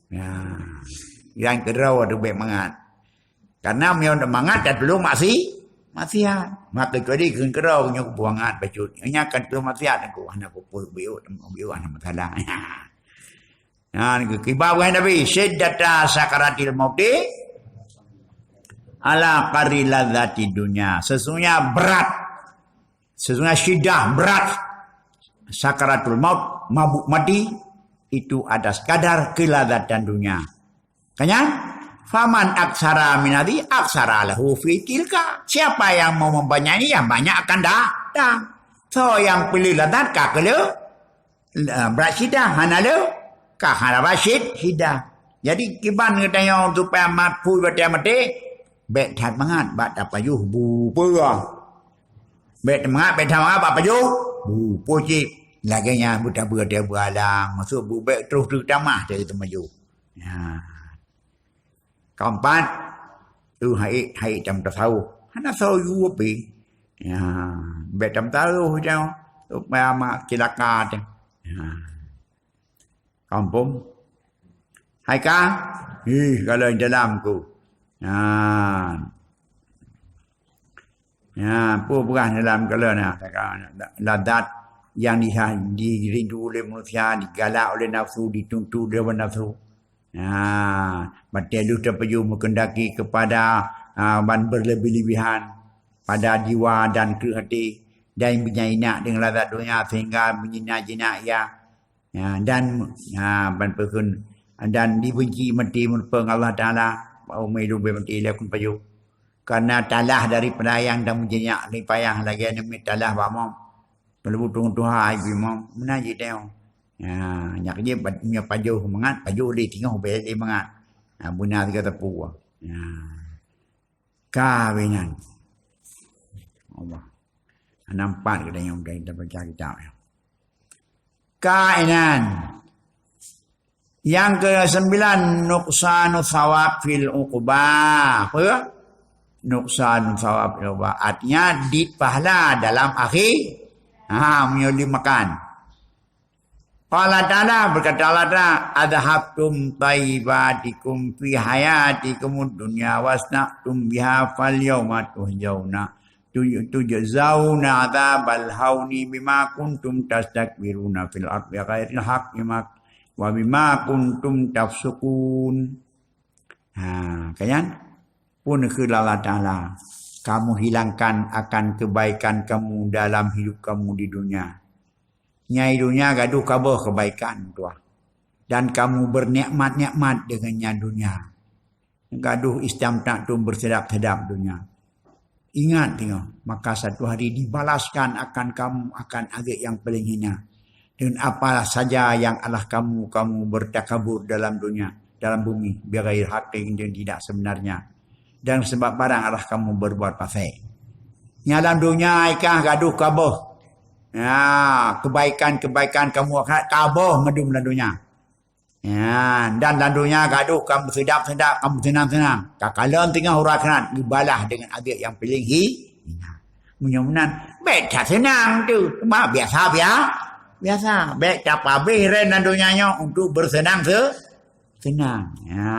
Ya. Yang keudroe tu bèk mangat. Karena meunyoe mangat tatulông maksi-, maksiat. Maka kecuali keu keudroe nyoe mangat bacut. Nya kan tulông maksiat aku hana kupeue biuk, biuk hana masalah. Nah, kiban buah Nabi, syiddata sakaratil mauti ala qadri ladzati dunya. Sesungguhnya berat, sesungguhnya syiddah, berat sakaratul maut, mabuk mati, itu atas kadar kelazatan dunia. Kan nyan? Faman aksara minadhi aksara lahu fi tilka. Siapa yang mau memperbanyak ini, yang banyak akan datang. So yang pilih lazat ka kele, eh, berat syidah, hana le, ka hana berat syid-, syidah. Jadi kiban geutanyoe supaya mat pui batée maté, bèk that mangat bak tapajoh bu peue. Bèk mangat, bèk that mangat bak pajoh bu peue cit. Lagèe nyan beutabeue ateueh beualang, maksud bu bèk troh teutamah dari teumajoh. Ya. Keempat, tu hai, hai tam tasawuf. Hana soe yue pih. Ya, bèk tam tasawuf jangan supaya mak cilaka teh. Ya. Kampung. Hai ka? Ih, kalau dalam ku. Ya. Ya, peue peugah dalam kala na, lazat yang di-, dirindu oleh manusia, digalak oleh nafsu, dituntut oleh hawa nafsu. Ya, batée lheueh teupajoh meukeundaki kepada, ah, ban berlebih-lebihan pada jiwa dan kreueh até, dan meunyeujina deungon lazat donya sehingga meujina-jina ia. Ya, dan, ya, ban peukheun, dan dibenci mati meureupeue ngon Allah Taala, bak umu lubée mati lé kun pajoh. Karena talah daripada ayang dan meujinyak lé payah lagée neumiet talah bak mom. Peuleubu tuha ibi mom, meunan jih teuh. Ya, nyak jih nyoe pajoh mangat, pajoh lé tingoh bèk lé mangat. Ha, beuna sigoe teupeu. Ya. Ka beunan. Allah. Nampak kita yang udah kita baca kitab ya. Ka inan. Yang kesembilan, nuqsanu thawab fil uqbah. Apa? Nuqsanu thawab fil uqbah. Artinya, dit pahala dalam akhir. Ha, meunyoe lé makan. Qala Ta'ala, berkata Allah Ta'ala, "Adhabtum thayyibatikum fi hayatikumud dunya wasna'tum biha fal yauma tuhzauna, tuj-, tujzauna adzabal hauni bima kuntum tastakbiruna fil ardi bighairil haqqi mak-, wa bima kuntum tafsuqun." Ha, kan? Pun kheun Allah Ta'ala, "Kamu hilangkan akan kebaikan kamu dalam hidup kamu di dunia." Nyang di dunia gadôh kaböh kebaikan tuah. Dan kamu bernikmat-nikmat dengan nyang dunia. Gadôh istamta'tum bersedap-sedap dunia. Ingat teuh, maka satu hari dibalaskan akan kamu akan azab yang paling hina. Dan apa saja yang Allah kamu, kamu bertakabur dalam dunia, dalam bumi, bighairil haqqi, dengan tidak sebenarnya. Dan sebab barang Allah kamu berbuat fasik. Nyang lam dunia ikah gadôh kaböh. Ya, kebaikan-kebaikan kamu akan kaböh mandum lam dunia. Ya, dan lam dunia gadôh kamu sedap-sedap, kamu senang-senang. Ka kalon teungoh uroe akhirat, geubalah dengan azab yang paling hi-, hina. Meunyoe meunan, bèk that senang tu. Cuma biasa-bia-, biasa. Bèk tapabéh ren lam dunia nyoe untuk bersenang se-, senang. Ya.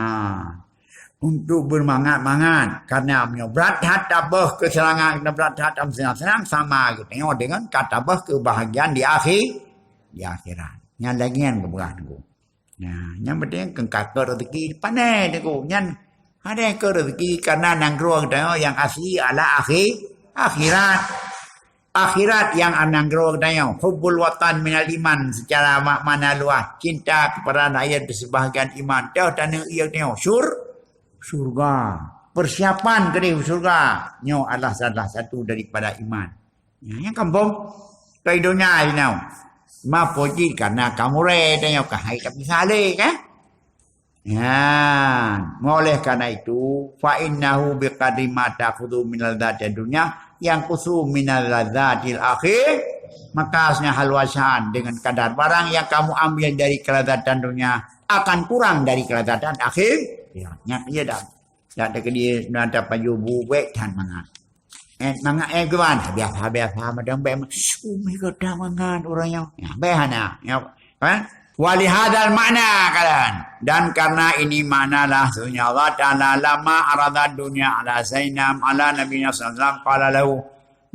Untuk bermangat-mangat. Karena meunyoe brat that taböh keuseunangan, brat that tam senang-senang, sama geutanyoe dengan ka taböh kebahagiaan di akhir, di akhirat. Nyan lagèe nyan geupeugah Teungku. Nah, nyang penting keu ka keu rezeki dipané Teungku. Nyan hana keu rezeki karena nanggroe geutanyoe nyang asli adalah akhir, akhirat. Akhirat nyang nanggroe geutanyoe. Hubbul watan minal iman secara mak-, makna luas. Cinta kepada rakyat di sebahagian iman. Teuh taneuk ié geutanyoe. Sur-, surga. Persiapan keudéh surga. Nyoe adalah salah satu daripada iman. Nyan, nyan kampung. Keu donya jinoe. Ma po jih karena kamu re tanyoe ka hai tapi saleh kan? Nyan, oleh karena itu, fa innahu biqadri ma ta'khudhu min ladzati dunya, Yanqusu minal ladzatil akhir, maka sesungguhnya hal wajhan, dengan kadar barang yang kamu ambil dari kelezatan dunia akan kurang dari kelezatan akhir. Ya, nyan, ya dah. Dak teukeudi na tapaju bu bek tan mangat. Eh, mangat, eh, gimana? Biasa, biasa, macam bek. Umi kata mangat orang yang. Ya, bek hana. Ya, kan? Walihadzal makna kalian. Dan karena ini maknalah sesungguhnya Allah Ta'ala lama arada dunia ala Zainab ala Nabi sallallahu alaihi wasallam qala lahu,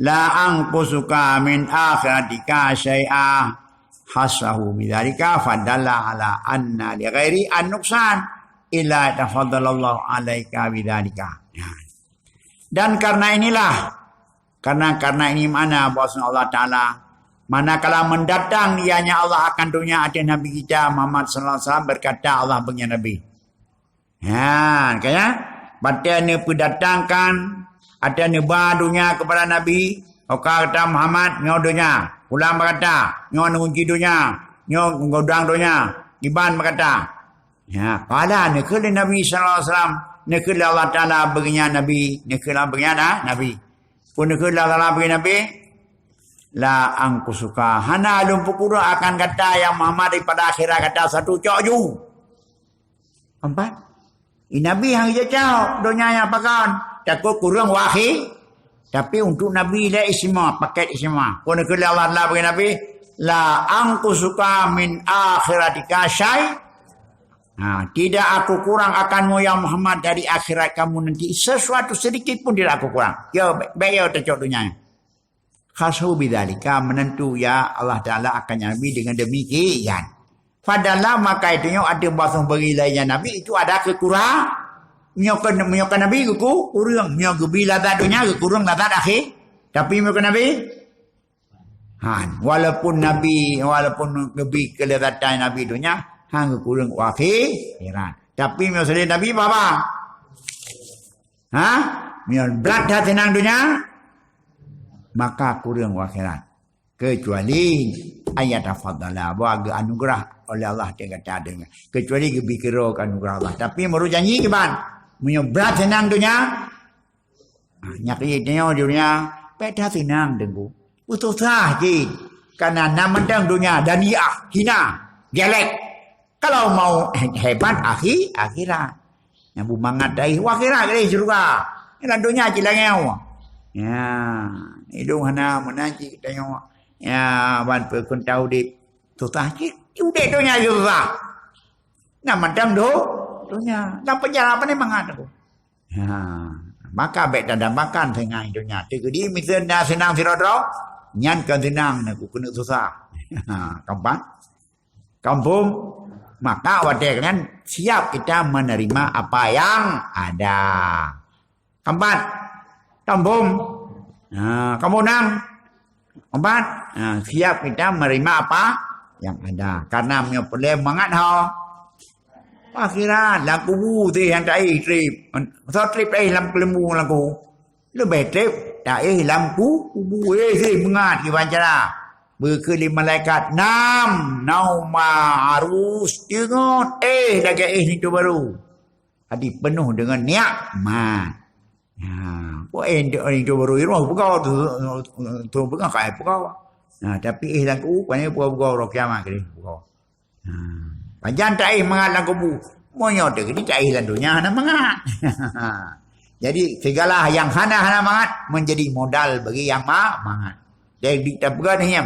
"La anqusuka min akhiratika syai'a." Hasahu bidzalika fadalla ala anna li ghairi an-nuqsan illa tafaddalallahu alaika bidzalika. Dan karena inilah, karena, karena ini makna bahwa Allah Ta'ala, manakala mendatang ianya Allah akan dunia atas Nabi kita Muhammad sallallahu alaihi wasallam, berkata Allah bagi Nabi. Ha, kaya? Batée neupeudatangkan, ateueh neuba donya keupada Nabi, oka kata Muhammad, nyoe donya. Pulang berkata, nyoe neungunci donya, nyoe gudang donya. Iban berkata. Ya, qala neukheun lé Nabi sallallahu alaihi wasallam, neukheun lé Allah Ta'ala bagi Nabi, neukheun lé bagi Nabi. Pun neukheun lé Allah Ta'ala bagi Nabi, la anqusuka, hana lôn peukureueng akan gata ya Muhammad daripada akhirat gata satu cok ju. Empat. Nabi hana geujak cok donya nyang pakon, takot kureueng wakhé. Tapi untuk Nabi lé istimewa, paket istimewa. Pun neukheun lé Allah Ta'ala bagi Nabi, la anqusuka min akhiratika syai. Ha, tidak aku kurang akanmu ya Muhammad dari akhirat kamu nanti sesuatu sedikit pun tidak aku kurang. Ya, baik, baik ya tacok donya. Khasahu bidzalika, menentu ya Allah Ta'ala akan Nabi dengan demikian. Padahal maka itu nyoe ada bahasa bagi lainnya Nabi itu ada kekurang. Meunyoe keu, meunyoe keu Nabi geuku-, kurang, meunyoe geubi lazat donya geukurang lazat akhé. Tapi meunyoe keu Nabi, han, walaupun Nabi, walaupun geubi kelezatan Nabi donya, han geukurang akhirat. Tapi meunyoe seudeh Nabi, apa? Ha? Meunyoe brat that seunang donya, maka kurang akhirat. Kecuali ayat tafadhala, bahwa geuanugerah oleh Allah teuka ta deungoe. Kecuali geubi keudroe keu anugerah Allah. Tapi meureuh janji kiban, meunyoe brat seunang donya, ha, nyak ié tanyoe di donya, peta seunang deungoe. Peususah cit. Karena na mantong donya, daniah, hina, gelek. Kalau mau he-, hebat, akhi-, akhirat. Nyang beumangat dai, wah, akhirat, eh, syurga. Lam donya cit langèe. Ya, idong hana meunan cit tanyoe. Ya, ban peukeuntau udép. Susah cit. Udép donya susah. Na mantong do-, donya. Lam penjara apa ni mangat aku? Ya, maka bèk tadambakan singai donya. Teukeudi miseue na seunang sidroe-droe, nyan kon seunang, na keuneuk susah. Kampang. Kampung, maka watèe nyan siap kita menerima apa yang ada. Keempat, kampung. Nah, kampung enam. Keempat, nah, siap kita menerima apa yang ada. Karena meunyoe peureulèe mangat ho. Akhirat, lam kubu teuh nyang taéh trép. Soe trép taéh lam keuleumbu lam kubu. Leubeh trép taéh lam ku-, kubu, éh, sih beungat kiban cara. Beukheun lé malaikat, "Nam, nauma arus, teungoh éh lagèe éh linto barô." Jadi peunoh deungon nikmat. Ha, po éh linto, linto barô i rumoh peugawa tu, tu peugawa ka éh peugawa. Nah, tapi éh lam ku, pane peugawa-peugawa uroe kiamat keuh peugawa. Ha, pajan taéh mangat lam kubu? Meunyoe teukeudi taéh lam donya hana mangat. Jadi, segala yang hana-hana mangat menjadi modal bagi yang ma-, mangat. Jadi, tapeugah nyan,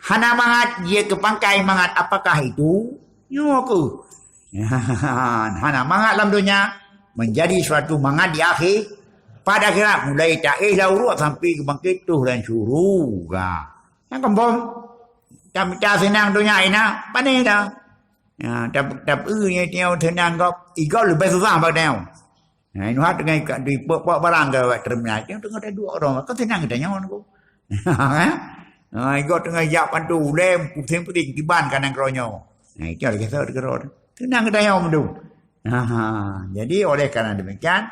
hana mangat, jeuet keu pangkai mangat, apakah itu? Nyoe keuh. Hana mangat lam donya, menjadi suatu mangat di akhé-, pada akhirat, mulai taéh lam uruek sampai geubangkét tuh lam syuruga. Nyang keumbom, tamita seunang donya ina, pane dah. Ya, tap-, tapi nyang seunang gob, igob leubeh susah bak tanyoe. Nah, inuhat teungoh ka-, dipok-pok barang keu awak terminal, nyang teungoh taduek droe, kan seunang geutanyoe nyoe. Ha? Ha, igob teungoh jak pantu ulèe, pusing-pusing kiban kanan keudroe nyoe. Nah, itu lagèe soe keudroe. Seunang geutanyoe meudum. Ha, ha. Jadi, oleh karena demikian,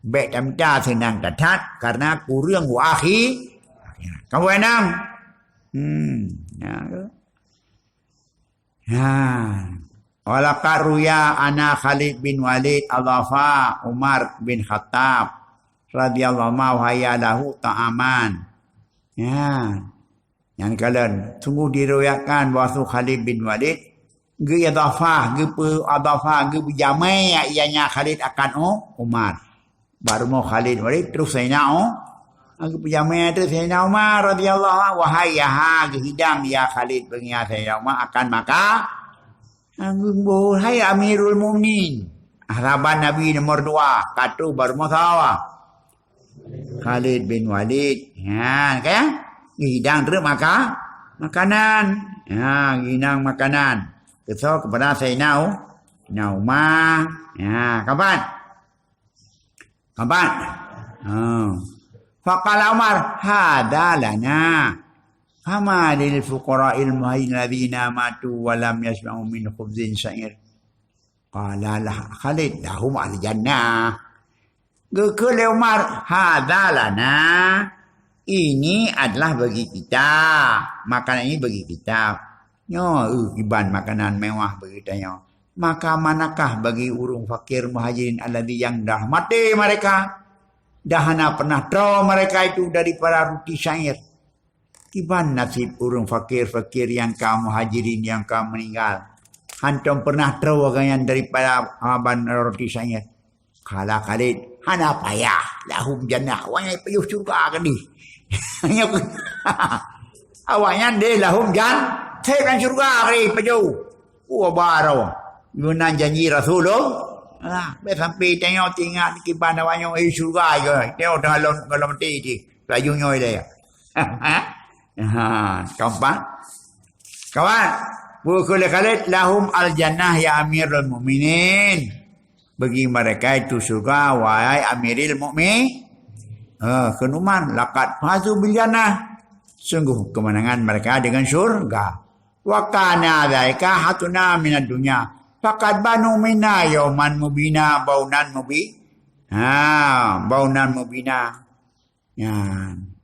bèk tamita seunang that-that karena kureueng wa akhi. Kamu enam. Hmm, ya. Ha. Walaqad ruya anna Khalid bin Walid adhafa Umar bin Khattab radhiyallahu anhu, wa hayya lahu ta'aman. Ya. Nyan kalon, sungguh diriwayatkan bahwa Khalid bin Walid geuidhafah, geupeu-, idhafah, geupeujamé ianya Khalid akan U-, Umar. Bak rumoh Khalid Walid, terus Saidina U-, geupeujamé terus Saidina Umar radhiyallahu anhu, wa hayya, geuhidang ya Khalid beungiat Saidina Umar akan maka, geuboh, "Hai Amirul Mukminin, sahabat Nabi nomor dua, ka troh bak rumoh sahabat." Khalid bin Walid. Ha, kan? Geuhidang treuk maka-, makanan. Ha, geuhidang makanan. Keusoe keupada Saidina U-, Saidina Umar. Ha, kapan? Kapan? Ha. Faqala Umar, "Hadza lana. Fama lil fuqara'il muhajirin alladzina matu wa lam yasma'u min khubzin sya'ir." Qala lah Khalid, "Lahum al-jannah." Geukheun lé Umar, "Hadza lana." Ini adalah bagi kita. Makanan ini bagi kita. Nyoe, eh, kiban makanan mewah bagi tanyoe. Maka manakah bagi ureuëng fakir muhajirin alladzi yang dah mati mereka? Dah hana pernah troe mereka itu daripada ruti syair. Kiban nasib ureuëng fakir-fakir nyang ka muhajirin nyang ka meuninggal? Hantom peureunah troe awaknyan daripada haban roti syair. Qala Khalid, "Hana payah, lahum jannah, awaknyan jipajoh syeuruga keudeh." Awaknyan deh lahum jan-, theb lam syeuruga keudeh jipajoh. Wah, baroe. Meunan janji Rasulullah. Alah, bèk sampai tanyoe teuingat kiban awaknyan, eh, syeuruga je. Tanyoe teungoh lom, lom maté jih. Laju nyoe lé. Ha, keempat. Kawan, buku Khalid, "Lahum al-jannah ya Amirul Mukminin." Bagi mereka itu syurga, wahai Amiril Mukmin. Ha, kheun Umar, "Laqad fazu bil jannah." Sungguh kemenangan mereka dengan syurga. "Wa kana dzalika hazzuna minad dunya. Faqad banu minna yauman mubina, baunan mubi-, ha, baunan mubina." Nyan.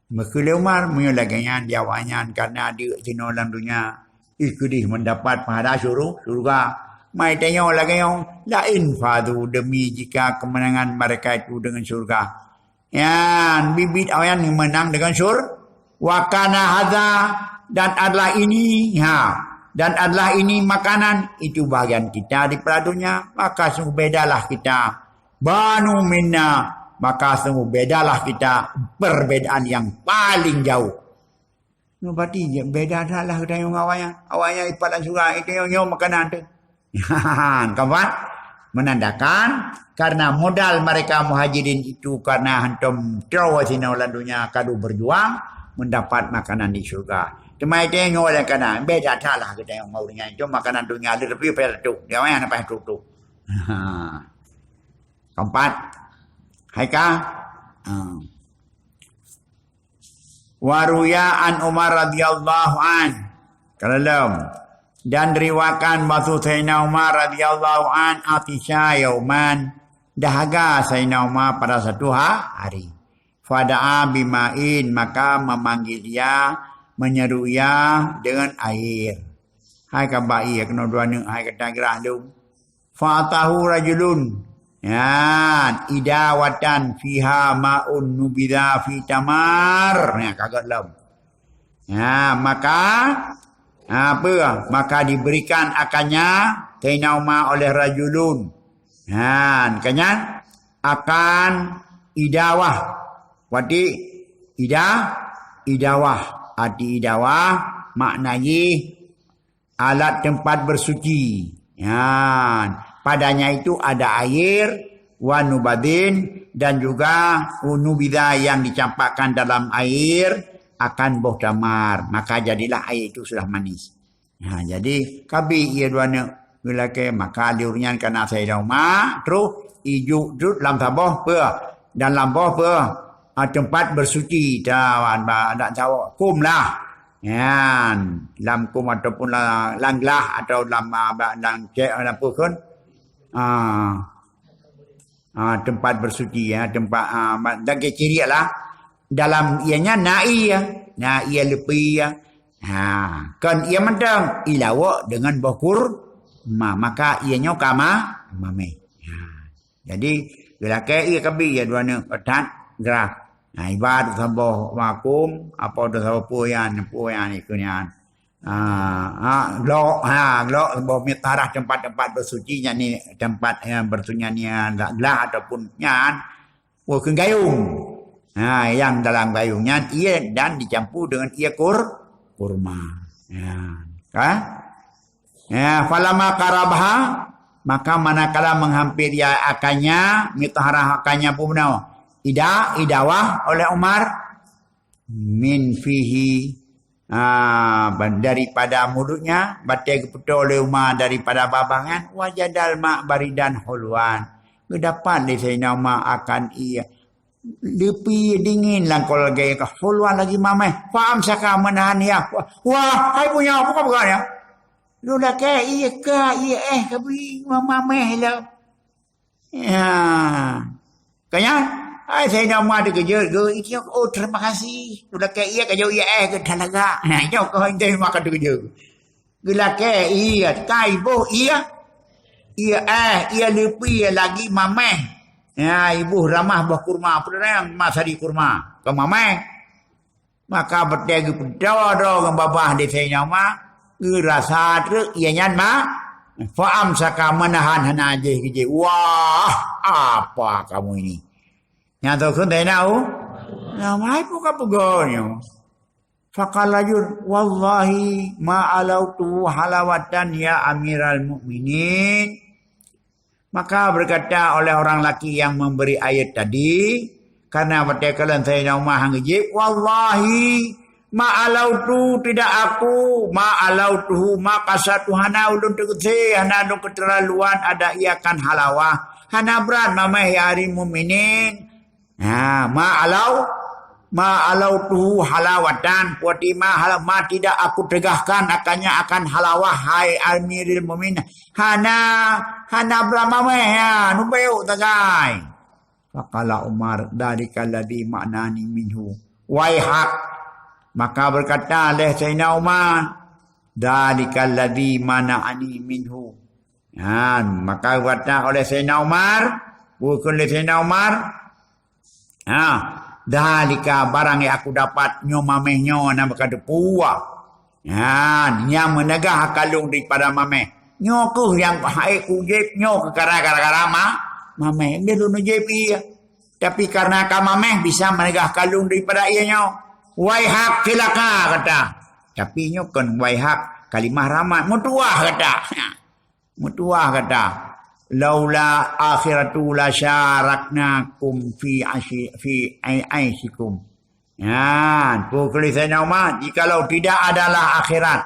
Meukheun lé Umar, meunyoe lagèe nyan di awaknyan ka na deuk jinoe lam donya, ih keudeh meudapat pahala syuru-, syurga. Mai tanyoe lagèe nyoe, "La in fazu," demi jika kemenangan mereka itu dengan syurga. Nyan, biet-biet awaknyan meunang dengan syur-, "Wa kana hadza," dan adalah ini, ha, dan adalah ini makanan, itu bagian kita di peulat donya, maka sungguh bedalah kita. "Banu minna," maka sungguh bedalah kita, perbedaan yang paling jauh. Nyoe berarti beda that lah geutanyoe ngon awaknyan. Awaknyan ipat lam syurga, geutanyoe nyoe makanan teuh. Kawan, menandakan karena modal mereka muhajirin itu karena hantom troe sinoe lam donya ka deuh berjuang mendapat makanan di syurga. Teuma geutanyoe nyoe lam kana, beda that lah geutanyoe ngon ureueng nyan. Itu makanan donya le, tapi pada tu, dia awaknyan lepas tu tu. Keempat, hai ka? Ha. Wa ruya an Umar radhiyallahu an. Kalon. Dan riwayatkan bahwa Sayyidina Umar radhiyallahu an atisha yauman, dahaga Sayyidina Umar pada satu ha-, hari. Fada'a bima'in, maka memanggil ia, menyeru ia dengan air. Hai ka ba ie keunoe dua neuk, hai ka ta geurah lom. Fa'atahu rajulun. Nyan, idawatan fiha ma'un nubidha fi tamar. Nyan, ka gèt lom. Nyan, maka, apa? Maka diberikan akannya, Sayyidina Umar, oleh rajulun. Nyan, ka nyan, akan idawah. Wati ida-, idawah. Arti idawah, makna jih alat tempat bersuci. Nyan, padanya itu ada air, wa nubadin, dan juga nubidha yang dicampakkan dalam air akan boh tamar, maka jadilah air itu sudah manis. Ha, jadi, ka bi ie dua neuk geulakèe, maka lheueh nyan ka na Saidina Umar, troh ijok jeuet lam saboh peue, dan lam boh peue, ha, tempat bersuci, ta-, ba-, adat Jawa, kum lah. Nyan, lam kum ataupun la-, lam glah atau lam, ah, ba-, lam cek, lam peue kheun. Ah. Ah, tempat bersuci, ya, tempat, ah, ma-, dan keciri lah. Dalam ianya na ie, na ie leupie, ya. Ha, kon ie mantong, ilawok dengan boh kurma, maka ie nyoe ka ma-, mamèh. Ha. Jadi, Geulakée ie kabi ya dua neuk, that grah. Nah, iba saboh makum, apa tu saboh peue nyan, peue nyan ikeu nyan. Ha, ha, glok, ha, glok, boh meutarah tempat-tempat bersuci, yakni tempat yang bersuci nyan, glah ataupun nyan, oh, keu gayung. Ha, yang dalam gayung nyan, ie dan dicampur dengan ie kur-, kurma. Ya, kan? Ya, falamma qarabaha, maka manakala menghampiri akannya, meutarah akannya pun beuna. Ida, idawah oleh Umar, min fihi, ah, ban-, daripada mulutnya, batée geupeutoe lé Umar daripada babah nyan, wajadal ma baridan hulwan. Geudapat lé Saidina Umar akan ie leupie dingin lam kaul lagée ka hulwan lagi mameh. Fa amsaka meunahan ya. Wah, wah, hai punya, apa kau peugah ya? Lu lakée ie ka, ie éh ka bri mameh lom. Ya. Kanya, hai Saidina Umar teukeujot, geu, "Oh, terima kasih." Lu lakée ie ka jauh ie éh ke talaga. Nah, nyoe kau hindai maka teukeujot. Geulakée ie, ka iboh ie, ie éh, ie leupie lagi mameh. Ya, iboh ramah boh kurma, peue nyang ma sari kurma, ka mameh. Maka batée geupeudawa droe ngon babah di Saidina Umar, geurasa treuk ie nyan ma, fa amsaka meunahan hana jéh geujéh. Wah, apa kamu ini? Nyang teukeun Saidina U, na mai pun ka peugah nyoe. Faqala rajul, "Wallahi ma alautu halawatan ya Amiral Mukminin." Maka berkata oleh orang laki yang memberi air tadi, karena watée kalon Saidina Umar han geujéb, "Wallahi ma alautu, tidak aku, ma alautuhu, ma qasatu, hana ulôn teukeusé, hana ulôn keuteraluan ada ia kan halawah, hana brat mameh ya Amiral Mukminin." Ha, ma alau, ma alautuhu halawatan, kuati ma hala-, ma tidak aku tegahkan akannya akan halawah, hai Amirul Mukminin. Hana, hana brat mameh, ya, nubeu tagai. Faqala Umar, "Dzalikal ladzi mana'ani minhu." Waihak. Maka berkata lé Saidina Umar, "Dzalikal ladzi mana'ani minhu." Ha, maka berkata oleh Saidina Umar, bukan lé Saidina Umar, Ha, dzalika barang yang aku dapat nyoe mameh nyoe na meuka teupeue. Ha, nyang meunegah akalung daripada mameh. Nyoe keuh nyang hai kujéb nyoe keu gara-gara ma-, mameh. Dia lôn jép ie. Tapi karena ka mameh bisa meunegah akalung daripada ie nyoe. Waihak, cilaka kata. Tapi nyoe kon waihak kalimah rahmat, meutuwah kata. Meutuwah kata, "Laula akhiratu la syaraknakum fi asyi-, fi ai-, aisyikum." Nyan, peue kheun lé Saidina Umar, "Jikalau tidak adalah akhirat,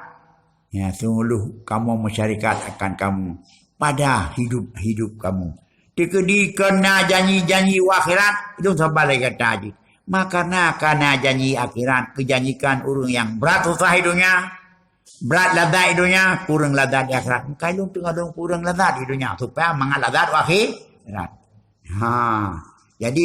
ya, sungguh kamoe meusyarikat akan kamoe pada hidup-hidup kamoe." Teukeudi kon na janji-janji u akhirat, lôn saban lagée gata jih. Maka na ka na janji akhirat, geujanjikan ureuëng nyang brat susah di donya, brat lazat di donya, kureueng lazat di akhirat. Meukai lôn teungoh lôn kureueng lazat di donya, supaya mangat lazat u akhirat. Ha. Jadi,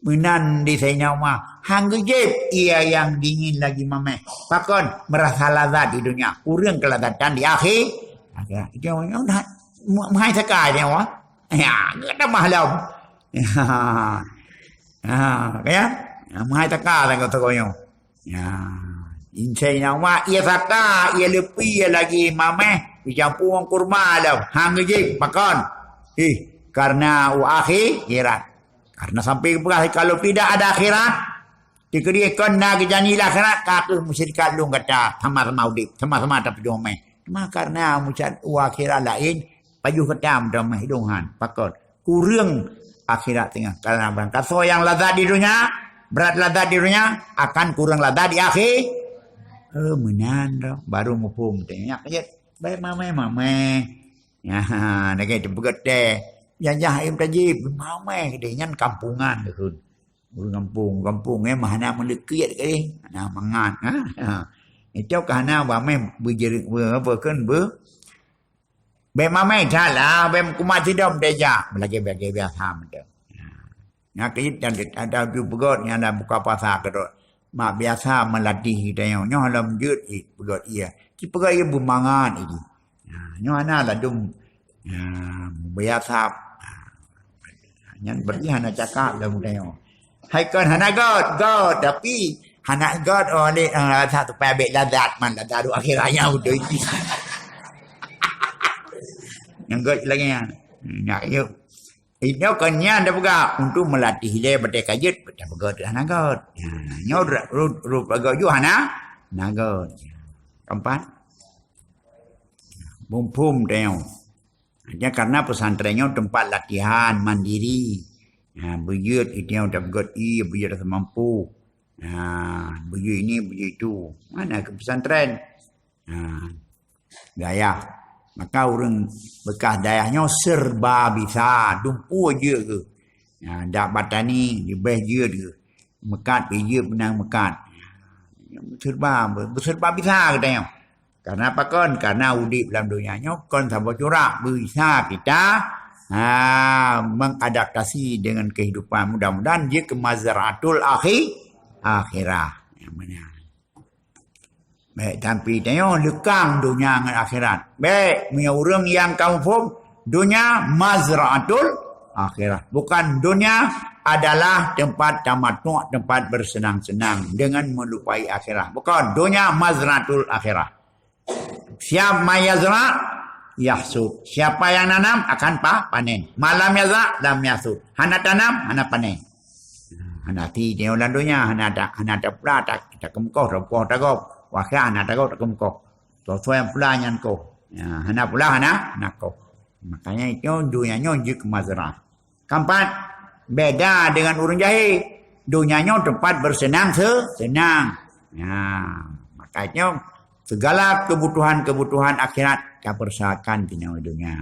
meunan di Saidina Umar, han geujép ie nyang dingin lagi mameh. Pakon? Meurasa lazat di donya, kureueng keulazatan di akhi-, akhirat. Itu yang, yang dah, mu-, meuhai saka dia, wah. Ya, geutamah lom. Ha, ya. Meuhai saka teuka-teuka nyoe. Ya, insya Allah, ia saka, ia leupie lagi mameh, dicampur ngon kurma lom. Han geujép, pakon? Ih, karena u akhirat. Karena sampai peugah, kalau tidak ada akhirat, teukeudi kon na geujanji lé akhirat, ka kheueh meusyarikat lôn gata, sama-sama udép, sama-sama tapeujeuet mameh. Cuma karena meusyar-, u akhirat laén, pajoh gata meutamah idong han, pakon? Kureueng akhirat teungoh. Karena barangkasoe nyang lazat di donya, brat lazat di donya, akan kureueng lazat di akhi-, eh, meunan dah. Baru muphom teuh. Nyak jeuet, baik mameh-mameh. Ya, lagée teupeugét teh. Jajah ayam tajib, mameh deh, nyan kampungan keuh. Ureuëng kampung, kampung, eh, mah hana meuleukiet keuh, hana mangat, ha? Ha. Itu ka hana bameh beujer-, beu-, apa kan, beu-, Bék mamai that lah, bék kumat sidom teuh jak. Meulagée-lagée biasa meuteuk. Nyang keuh dan ada ju peugét nyang na buka puasa keudroe. Mak biasa meulatih geutanyoe. Nyoe lom jeuet ié peugét ié. Ci peugét ié beumangat ié. Nah, nyoe hana ladum, nah, biasa. Nyan berarti hana cakap lam tanyoe. Hai kon hana göt, göt, tapi hana göt oleh, eh, rasa supaya abék lazat man, lazat duek akhirat nyan beutôi. Nyang göt lagèe nyan. Nyak yuk. Inyoe kon nyan tapeugah untuk meulatih ilèe batèe ka jeuet, tapeugah teuh hana göt. Ha, nyoe ru-, ru-, ru-, göt ju hana, hana göt. Keempat. Muphom tanyoe. Hanya karena pesantren nyoe tempat latihan mandiri. Ha, beujeuet itu nyang tapeugöt ie, beujeuet rasa mampu. Ha, beujeuet ini, beujeuet itu. Mana ke pesantren? Ha, dayah. Maka ureueng bekas dayah nyoe serba bisa, dumpeue jeuet geuh. Ha, dak batani, leubeh jeuet geuh. Meukat, jeuet beunang meukat. Serba, serba bisa geutanyoe. Karena apa kon? Karena udép lam donya nyoe kon saboh curak, bisa kita, ha, mengadaptasi dengan kehidupan. Mudah-mudahan jeuet keu mazra'atul akhi-, akhirah. Nyang mana? Baik, tapi tanyoe leukang donya ngon akhirat. Baik, meunyoe ureueng nyang ka muphom, donya mazra'atul akhirah. Bukan, donya adalah tempat tamatuk, tempat bersenang-senang dengan melupai akhirat. Bukan, donya mazra'atul akhirah. Siapa yang yazra, yahsud. Siapa yang nanam akan pa-, panen. Ma lam yazra, lam yahsud. Hana tanam, hana panen. Hana ti teuh lam donya, hana ta-, hana tapula, ta-, takeumeukoh, takeumeukoh, tagob. Wah, hana tagob, takeumeukoh. Soe-soe nyang pula nyan koh. Ya, hana pula, hana, hana koh. Makanya itu donya nyoe jeuet keu mazrah. Keempat, beda dengan ureueng jahé. Donya nyoe tempat bersenang se-, senang. Ya, makanya segala kebutuhan-kebutuhan akhirat ka berserakan keu nyoe donya.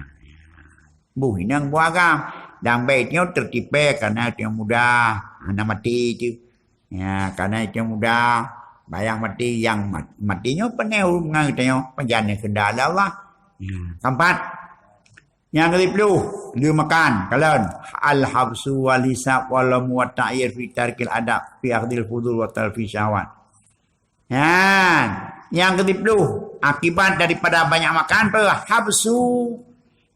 Boh inong boh agam. Dan baik nyoe tertipe karena nyoe muda, hana mati tu. Ya, karena nyoe muda, bayang mati yang mat-, mati nyoe peuneuh ureueng ngon tanyoe, pajan nyoe kehendak Allah. Ya, keempat. Nyang keuploh, lheuh makan, kalon. Al-habsu wal hisab wal laum wa ta'yir fi tarkil adab, fi akhdil fudul wa talfi syahwat. Nyan, nyang keuploh, akibat daripada banyak makan, peue? Habsu,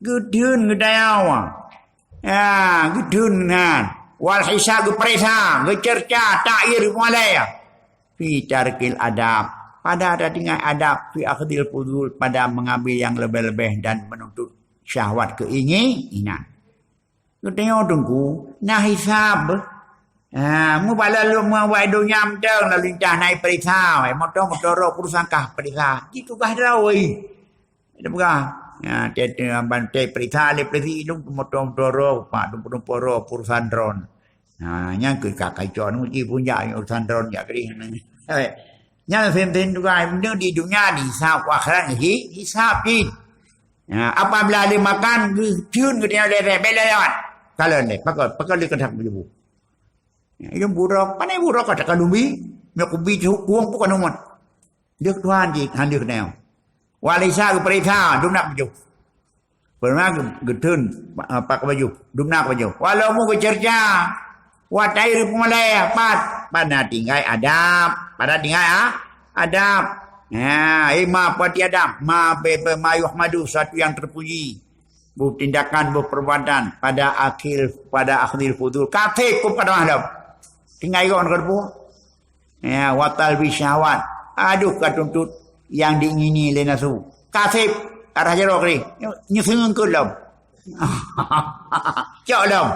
geutheun geudayawa. Ya, geutheun nyan. Wal hisab geupareksa, geucerca, ta'yir, geumalèe. Fi tarkil adab, pada tatinggai adab, fi akhdil fudul, pada mengambil yang lebih-lebih dan menuntut syahwat keinginan. Geutanyoe teungku, na hisab. Ha, mubalalu meuwai donya mantong lalu lintas na ipareksa, wai moto-moto roh perusahaan kah pareksa. Ji tugaih droe. Dia peugah, ya, tiep-tiep ban teuh pareksa lé polisi dong moto-moto roh, pak dumpeue-dumpeue roh perusahaan drone. Ha, nyang keu ka kacok nyoe ji pun jak urusan drone jak keudeh. Eh, nyang seuntén tugaih meunyoe di donya dihisab, akhirat hi-, hisab jih. Ya, apabila lheuh makan, geutheun geutanyoe lé-lé, bèk lewat. Kalon lé, pakon, pakon lé keudak beujubu. Ya, yang burok, pane burok kata kalumbi, nyoe kubi hukum bukan umat. Deuk Tuhan jih, han deuk nyoe. Wal hisab geupareksa, dumna beujuh. Pernah geutheun, apa ke baju? Dumna ke baju. Walau mu geucerca, wa ta'yir peumalèe, pat, pada tinggai adab, pada tinggai, ah, adab. Ya, eh, ma pati adab, ma be, be, ma yuhmadu, sesuatu yang terpuji. Boh tindakan, boh perbuatan, pada akhir, pada akhdil fudul. Kafé pun pada mahlom. Tinggai gok nak keudeuh. Ya, wa talbi syahwat. Aduh, ka tuntot nyang diingini lé nafsu. Kaseb, arah jaroe keudeh. Nyu-, nyeuseung keu lom. Cok lom.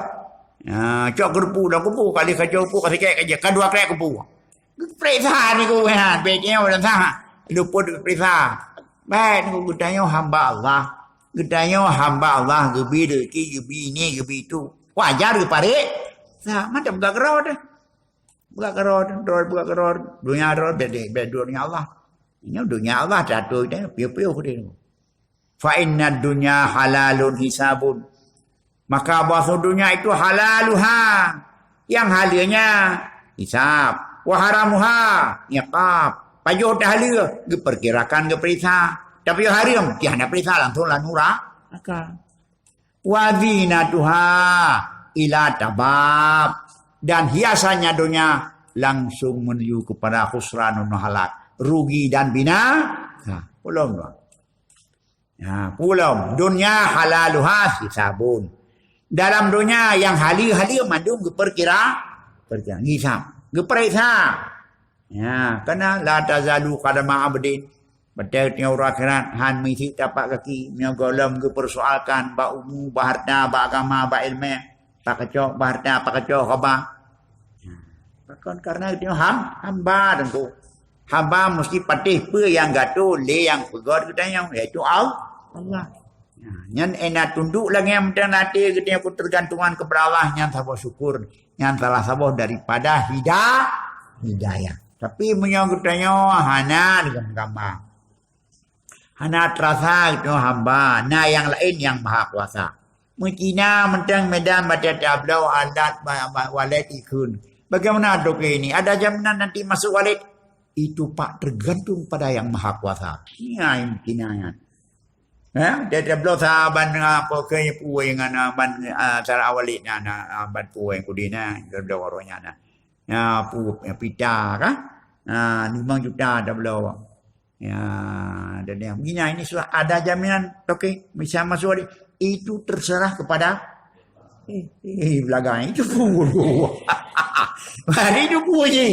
Ya, cok keurepu lom, keupu, kali ka cok keupu, ka sikét ka jeuet, ka dua krek keupu. Geupareksa ni ku, ya, bèk nyoe lam sa. Luput geupareksa. Baik, ni ku geutanyoe hamba Allah. Geutanyoe hamba Allah, geubi rezeki, geubi ini, geubi itu. Wajar geupareksa, mantap gak keudroe deh. Beugak keudroe, droe beugak keudroe, donya droe, bèk, bèk, bèk donya Allah. Nyoe donya Allah teuatoe, piôh-piôh deh. Fa inna dunya halalun hisabun. Maka bahwa donya itu halaluha. Yang halalnya hisab. Wa haramuha iqab. Pajoh dah haleue, geuperkirakan geuperiksa. Tapi yang haram, tiah na periksa langsung lah nuraka. Wa zinatuha ila tabab, dan hiasannya donya langsung menuju kepada khusranun halak, rugi dan binasa. Nah, pulom doang. Nah, pulom. Dunya halaluha hisabun. Dalam donya nyang haleue-haleue mandum geupeukira, peukira, ngisab, geupeuriksa. Ya, karena la tazalu qadama abdin. Batée teungoh uroe akhirat han meusiek tapak kaki, meunyoe gohlom geupeursoalkan bak umu, bak harta, bak agama, bak iéleumé, pakacok bak harta, pakacok haba. Ya. Pakon karena geutanyoe ham, hamba teungku. Hamba meusti patéh peue nyang geuatoe lé nyang peugét geutanyoe, yaitu Al-, Allah. Nah, nyan ena tunduk lagée mantong até geutanyoe keu teugantungan keupada Allah, nyan saboh syukur, nyan salah saboh daripada hida-, hidayah. Tapi meunyoe geutanyoe hana deungon gama, hana terasa geutanyoe hamba, na nyang laén nyang maha kuasa. Meucina mantong Medan batée tabloe adat ba-, ba-, walét ikheun. Bagaimana toke ini? Ada jaminan nanti masuk walét? Itu pak tergantung pada yang maha kuasa. Nyan meucina nyan. Eh, dia, dia bloe saban, ah, apa ke, puwei ngan, ah, ban, ah, sara awali na, na, ah, ban puwei kudi na, dia bloe orang nyan na. Ya, pu, ya, pita kan? Ah, lima juta dia bloe. Ya, dan yang begini, ini sudah ada jaminan, oke, bisa masuk. Itu terserah kepada, eh, eh, belaganya itu pun. Hari itu pun je.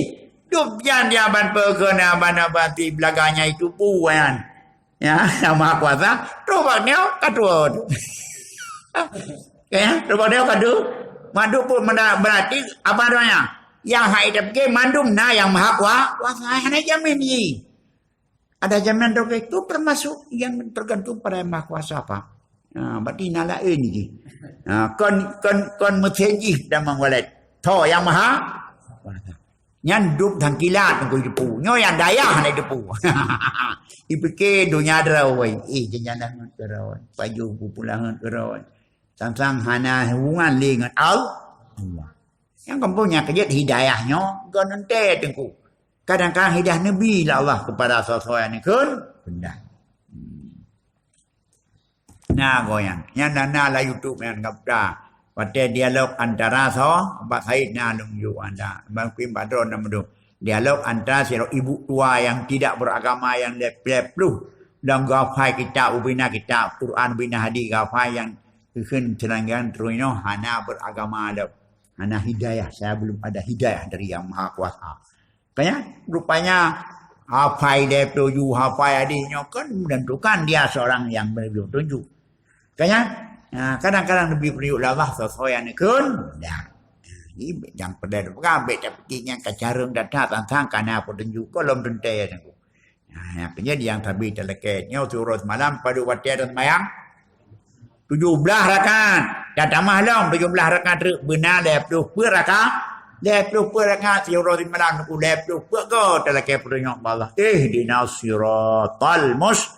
Duk jan dia ban peugah, ban, ban, ban, belaganya itu pun. Ya, Yang Maha Kuasa, trok bak nyoe ka tuwoe. Ya, trok bak nyoe ka tuwoe. Mandum pun mena-, berarti apa namanya? Yang hai tapike mandum na Yang Maha Kua-, Kuasa, hana jamin ji. Ada jamin tu ke? Itu termasuk yang tergantung pada Yang Maha Kuasa apa? Ha, berarti na laén ji. Ha, kon, kon, kon meusén jih dan mangwalet. Tho Yang Maha Kuasa. Nyan dub dan kilat ngon jiteupeu. Nyoe nyang dayah hana jiteupeu. Jipike donya droe. Eh, janyanan ngon keuroi. Paju pupulangan keuroi. Sang-sang hana hubungan lé ngon Al-, Allah. Nyang kampung nyang keujeuet hidayah nyoe, goh neuntée teungku. Kadang-kadang hidayah neubi lé Allah kepada soe-soe nyang neukheun, peundah. Hmm. Na goyang. Nyan na, na lam YouTube nyan gata. Watée dialog antara soe, Abah Said na lôn yue anda. Abang Kuim Badron na meudong. Dialog antara sidroe ibu tua yang tidak beragama yang lhée ploh. Dan geuhafai kitab, ubina kitab Quran, ubina hadis geuhafai yang keuheun seulanggang terus nyoe hana beragama lom. Hana hidayah, saya belum ada hidayah dari Yang Maha Kuasa. Kanya, rupanya, hafai lhée ploh ju, hafai hadis nyoe kan menentukan dia seorang yang beri petunjuk. Kanya, ha, kadang-kadang lebih petunjuk lé Allah sesuai yang neukheun. Dah. Jadi, nyang peudeh peugah, bék tapike nyang ka carông data tantang kana petunjuk, goh lom teuntée ya teungku. Nah, nyang keujeuet nyang sabe talakée nyoe siuroe seumalam padub watée taseumayang. Tujoh blaih rakaat. Tatamah lom tujoh blaih rakaat treuk beuna lhée ploh peuet rakaat. Lhée ploh peuet rakaat siuroe seumalam nunggu lhée ploh peuet goe talakée peurunyok bak Allah. Ihdinas siratal mus-,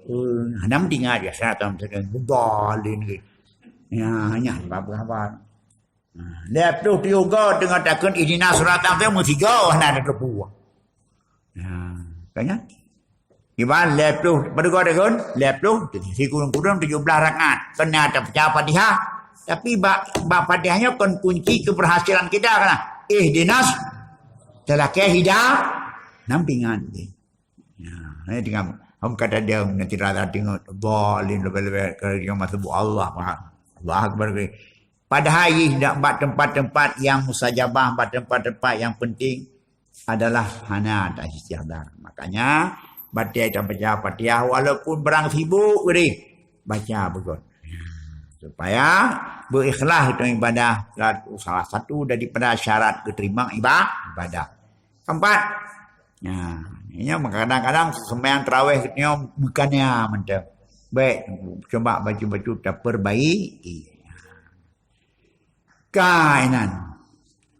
eh, hana meuingat ya, siratal mustaqim. Mudhalin lagi. Ya, nyan bab haba. Nah, lhée ploh tujoh goe teungoh takheun ihdinas siratal mustaqim meusigoe hana teupeue. Nah, kan nyan? Iban lhée ploh, padub goe takheun? Lhée ploh, sikureueng-kureueng tujoh blaih rakaat. Kena tapeucaha Fatihah. Tapi bak, bak Fatihah nyoe kon kunci keberhasilan kita kan. Ihdinas, talakée hida-, nam pingan. Ya, hai dengan hom kata dia nanti rasa tengok boleh lebih-lebih kerja masuk Allah, faham? Allah Akbar. Padahal ih dak bak tempat-tempat yang mustajabah, bak tempat-tempat yang penting adalah hana tak istiadah. Makanya, baca dan baca Fatihah walaupun barang sibuk deh, baca begot. Supaya berikhlas itu ibadah, salah satu daripada syarat diterima iba-, ibadah. Keempat, nah, ini kadang-kadang sembahyang tarawih kita bukannya mantap. Baik, coba baca-baca taperbaiki. Kainan.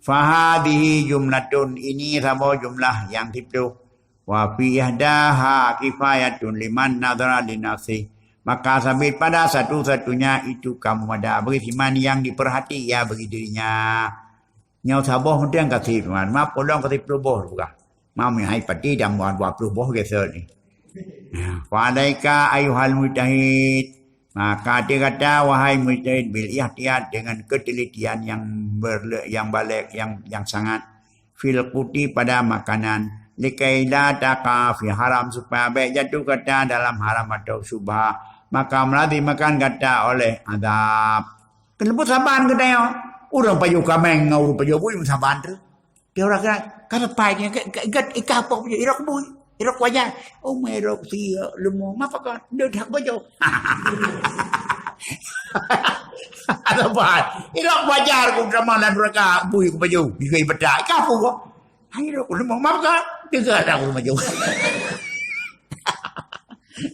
Fahadihi jumlatun, ini saboh jumlah yang siplôh. Wa fi ihdaha kifayatun liman nadhara li nafsi. Maka sabit pada satu-satunya itu kamu ada bagi siman yang diperhati ya bagi dirinya. Nyoe saboh meuteung kasih, ma pulong kasih puluh boh juga. Mami hai pati dan buat dua puluh boh geser ni. Ya, fa alaika ayuhal mujtahid. Maka hati kata, wahai mujtahid, bil ihtiyat, dengan ketelitian yang berle-, yang balik, yang, yang sangat. Fil quti, pada makanan. Likai la taqa fi haram, supaya baik jatuh kata dalam haram atau syubha. Maka melazim makan kata oleh azab. Leupah saban geutanyoe. Ureuëng pajoh kaméng ngon ureuëng pajoh bui meusaban tu. Dia ureuëng kata, "Ka leupah nyan, ka, ka, ka, ikah apa pajoh? Irok bui, irok wajar." "Oh, meuirok siok leumo, mapa kon? Deuh dak pajoh." Leupah, irok wajar ku drama lam neraka, bui ku pajoh, bigoi bedak. Ikah apa kok? Hai, irok leumo, mapa kon? Deuh dak pajoh.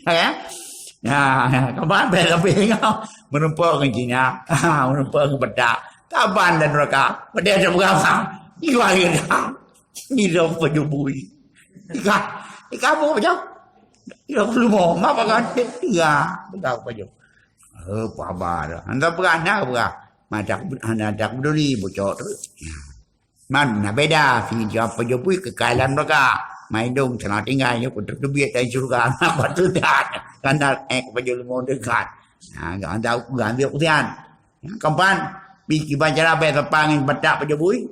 Ya. Ya, ya, kaban bèk sabe ngon meureumpok ngon Cina. Meureumpok ngon bedak. Kaban dan neraka. Padahai ada berapa? Iwa ira. Ira pajoh bui. Ika, ika apa pajoh? Ira puluh lima. Mapa kan? Ira. Pegang pajoh. Eh, apa haba dah? Anda berah, anda berah. Madak, anda dak peduli bocok tu. Man, na beda si Job pajoh bui keukai lam neraka. Maidong sana tinggai nyoe pun teubiet dari syurga. Apa tu dah? Kan dah, eh, pajoh leumo dekat. Ha, gak anda, gak ambil ujian. Ya, kapan? Pi kiban cara bèk sapa ngon bedak pajoh bui?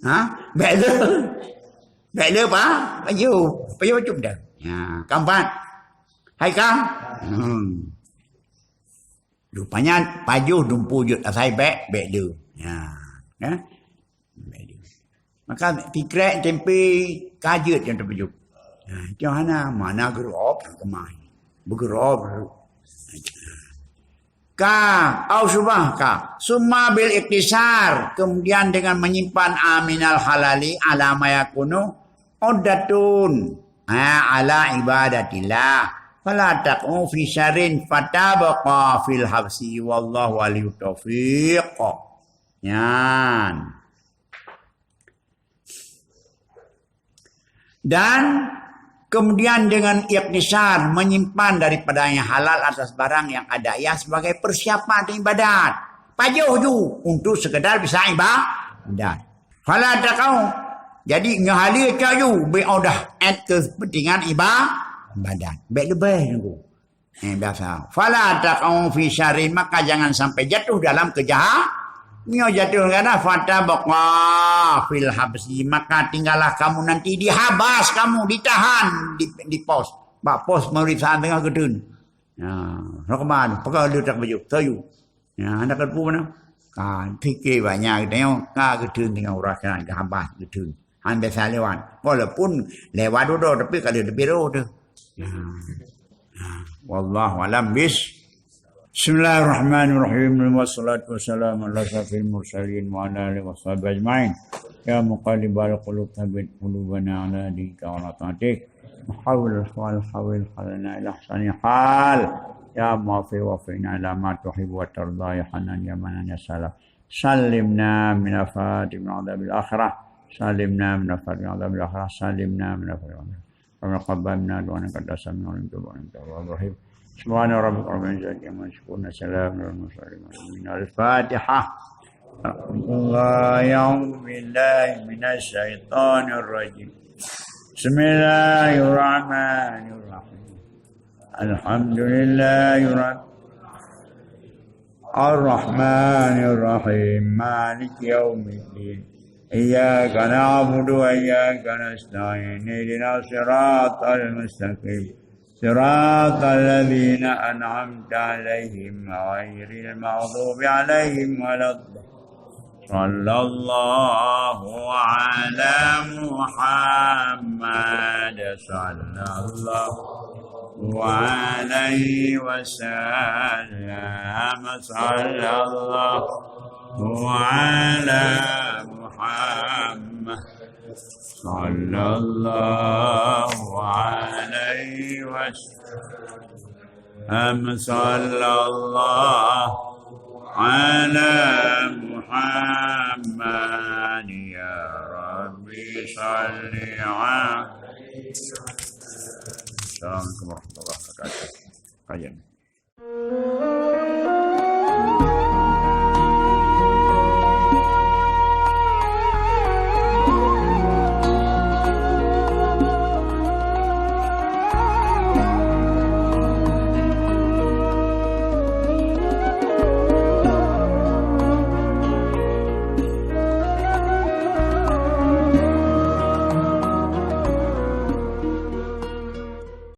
Ha? Bèk le. Bèk le apa? Pajoh. Pajoh macam dah. Ya, kapan? Hai, Kang. Hmm. Rupanya pajoh dumpeue jeuet asai bèk, bèk le. Ya. Ya. Bèk le. Maka tikrek tempe ka jeuet nyang teupeujeuet. Ya, itu hana, mana geurop keumah. Beugeurop. Ka, au syubah ka. Summa bil iktisar, kemudian dengan menyimpan aminal halali ala ma yakunu uddatun, ha, ala ibadatillah. Fala taqu fi syarrin fatabqa fil habsi wallahu waliyut taufiq. Nyan. Dan kemudian dengan iktisar, menyimpan daripada yang halal atas barang yang ada ia sebagai persiapan untuk ibadat. Pajoh ju untuk sekedar bisa ibadat. Fala taqau. Jadi, nyoe hale cok ju, beuodah et kepentingan iba-, ibadat. Bèk leubeh nunggu. Eh, biasa. Fala taqau fi syarrin, maka jangan sampai jatuh dalam kejahat. Nyoe jatuh kana fatabqa fil habsi, maka tinggallah kamu nanti di habas, kamu ditahan di, di pos. Bak pos pemeriksaan teungoh geuteun. Nah, rokman, pegang letak baju, sayu. Ya, hana keupeue meunan. Ka, pike banyak geutanyoe, ka geuteun teungoh uroe nyan, ka habas geuteun. Han biasa lewat. Walaupun lewat dudoe, tapi ka lheueh teubiroh teuh. Ya. Ya. Wallahu alam bis. Bismillahirrahmanirrahim. Wassalatu wassalamu ala asyrafil mursalin wa ala alihi washabihi ajmain. Ya muqallibal qulub, tsabbit qulubana ala dinika wa ala ta'atik. Hawil hawil hawil halana ila ahsanil hal. Ya muwaffiq waffiqna ila ma tuhibbu wa tarda ya Hannan ya Mannan ya Salam. Salimna min afati min adzabil akhirah. Salimna min afati min adzabil akhirah. Salimna min afati min adzabil akhirah. Rabbana taqabbal minna du'ana innaka antas samiul alim wa tub alaina ya tawwabur rahim. Subhana rabbika rabbil izzati amma yasifun. Salamun alal mursalin. Al-Fatihah. Alhamdulillah, a'udzu billahi minasy syaithanir rajim. Bismillahirrahmanirrahim. Alhamdulillahi rabb-, Arrahmanirrahim. Maliki yaumiddin. Iyyaka na'budu wa iyyaka nasta'in. Ihdinas siratal mustaqim. Siratal ladzina an'amta 'alaihim ghairil maghdubi 'alaihim waladdallin. Sallallahu ala Muhammad. Sallallahu alaihi wasallam. Sallallahu ala Muhammad. Sallallahu alaihi wasallam. Sallallahu ala Muhammad. Ya Rabbi salli alaihi. Assalamualaikum warahmatullahi wabarakatuh. Kajian.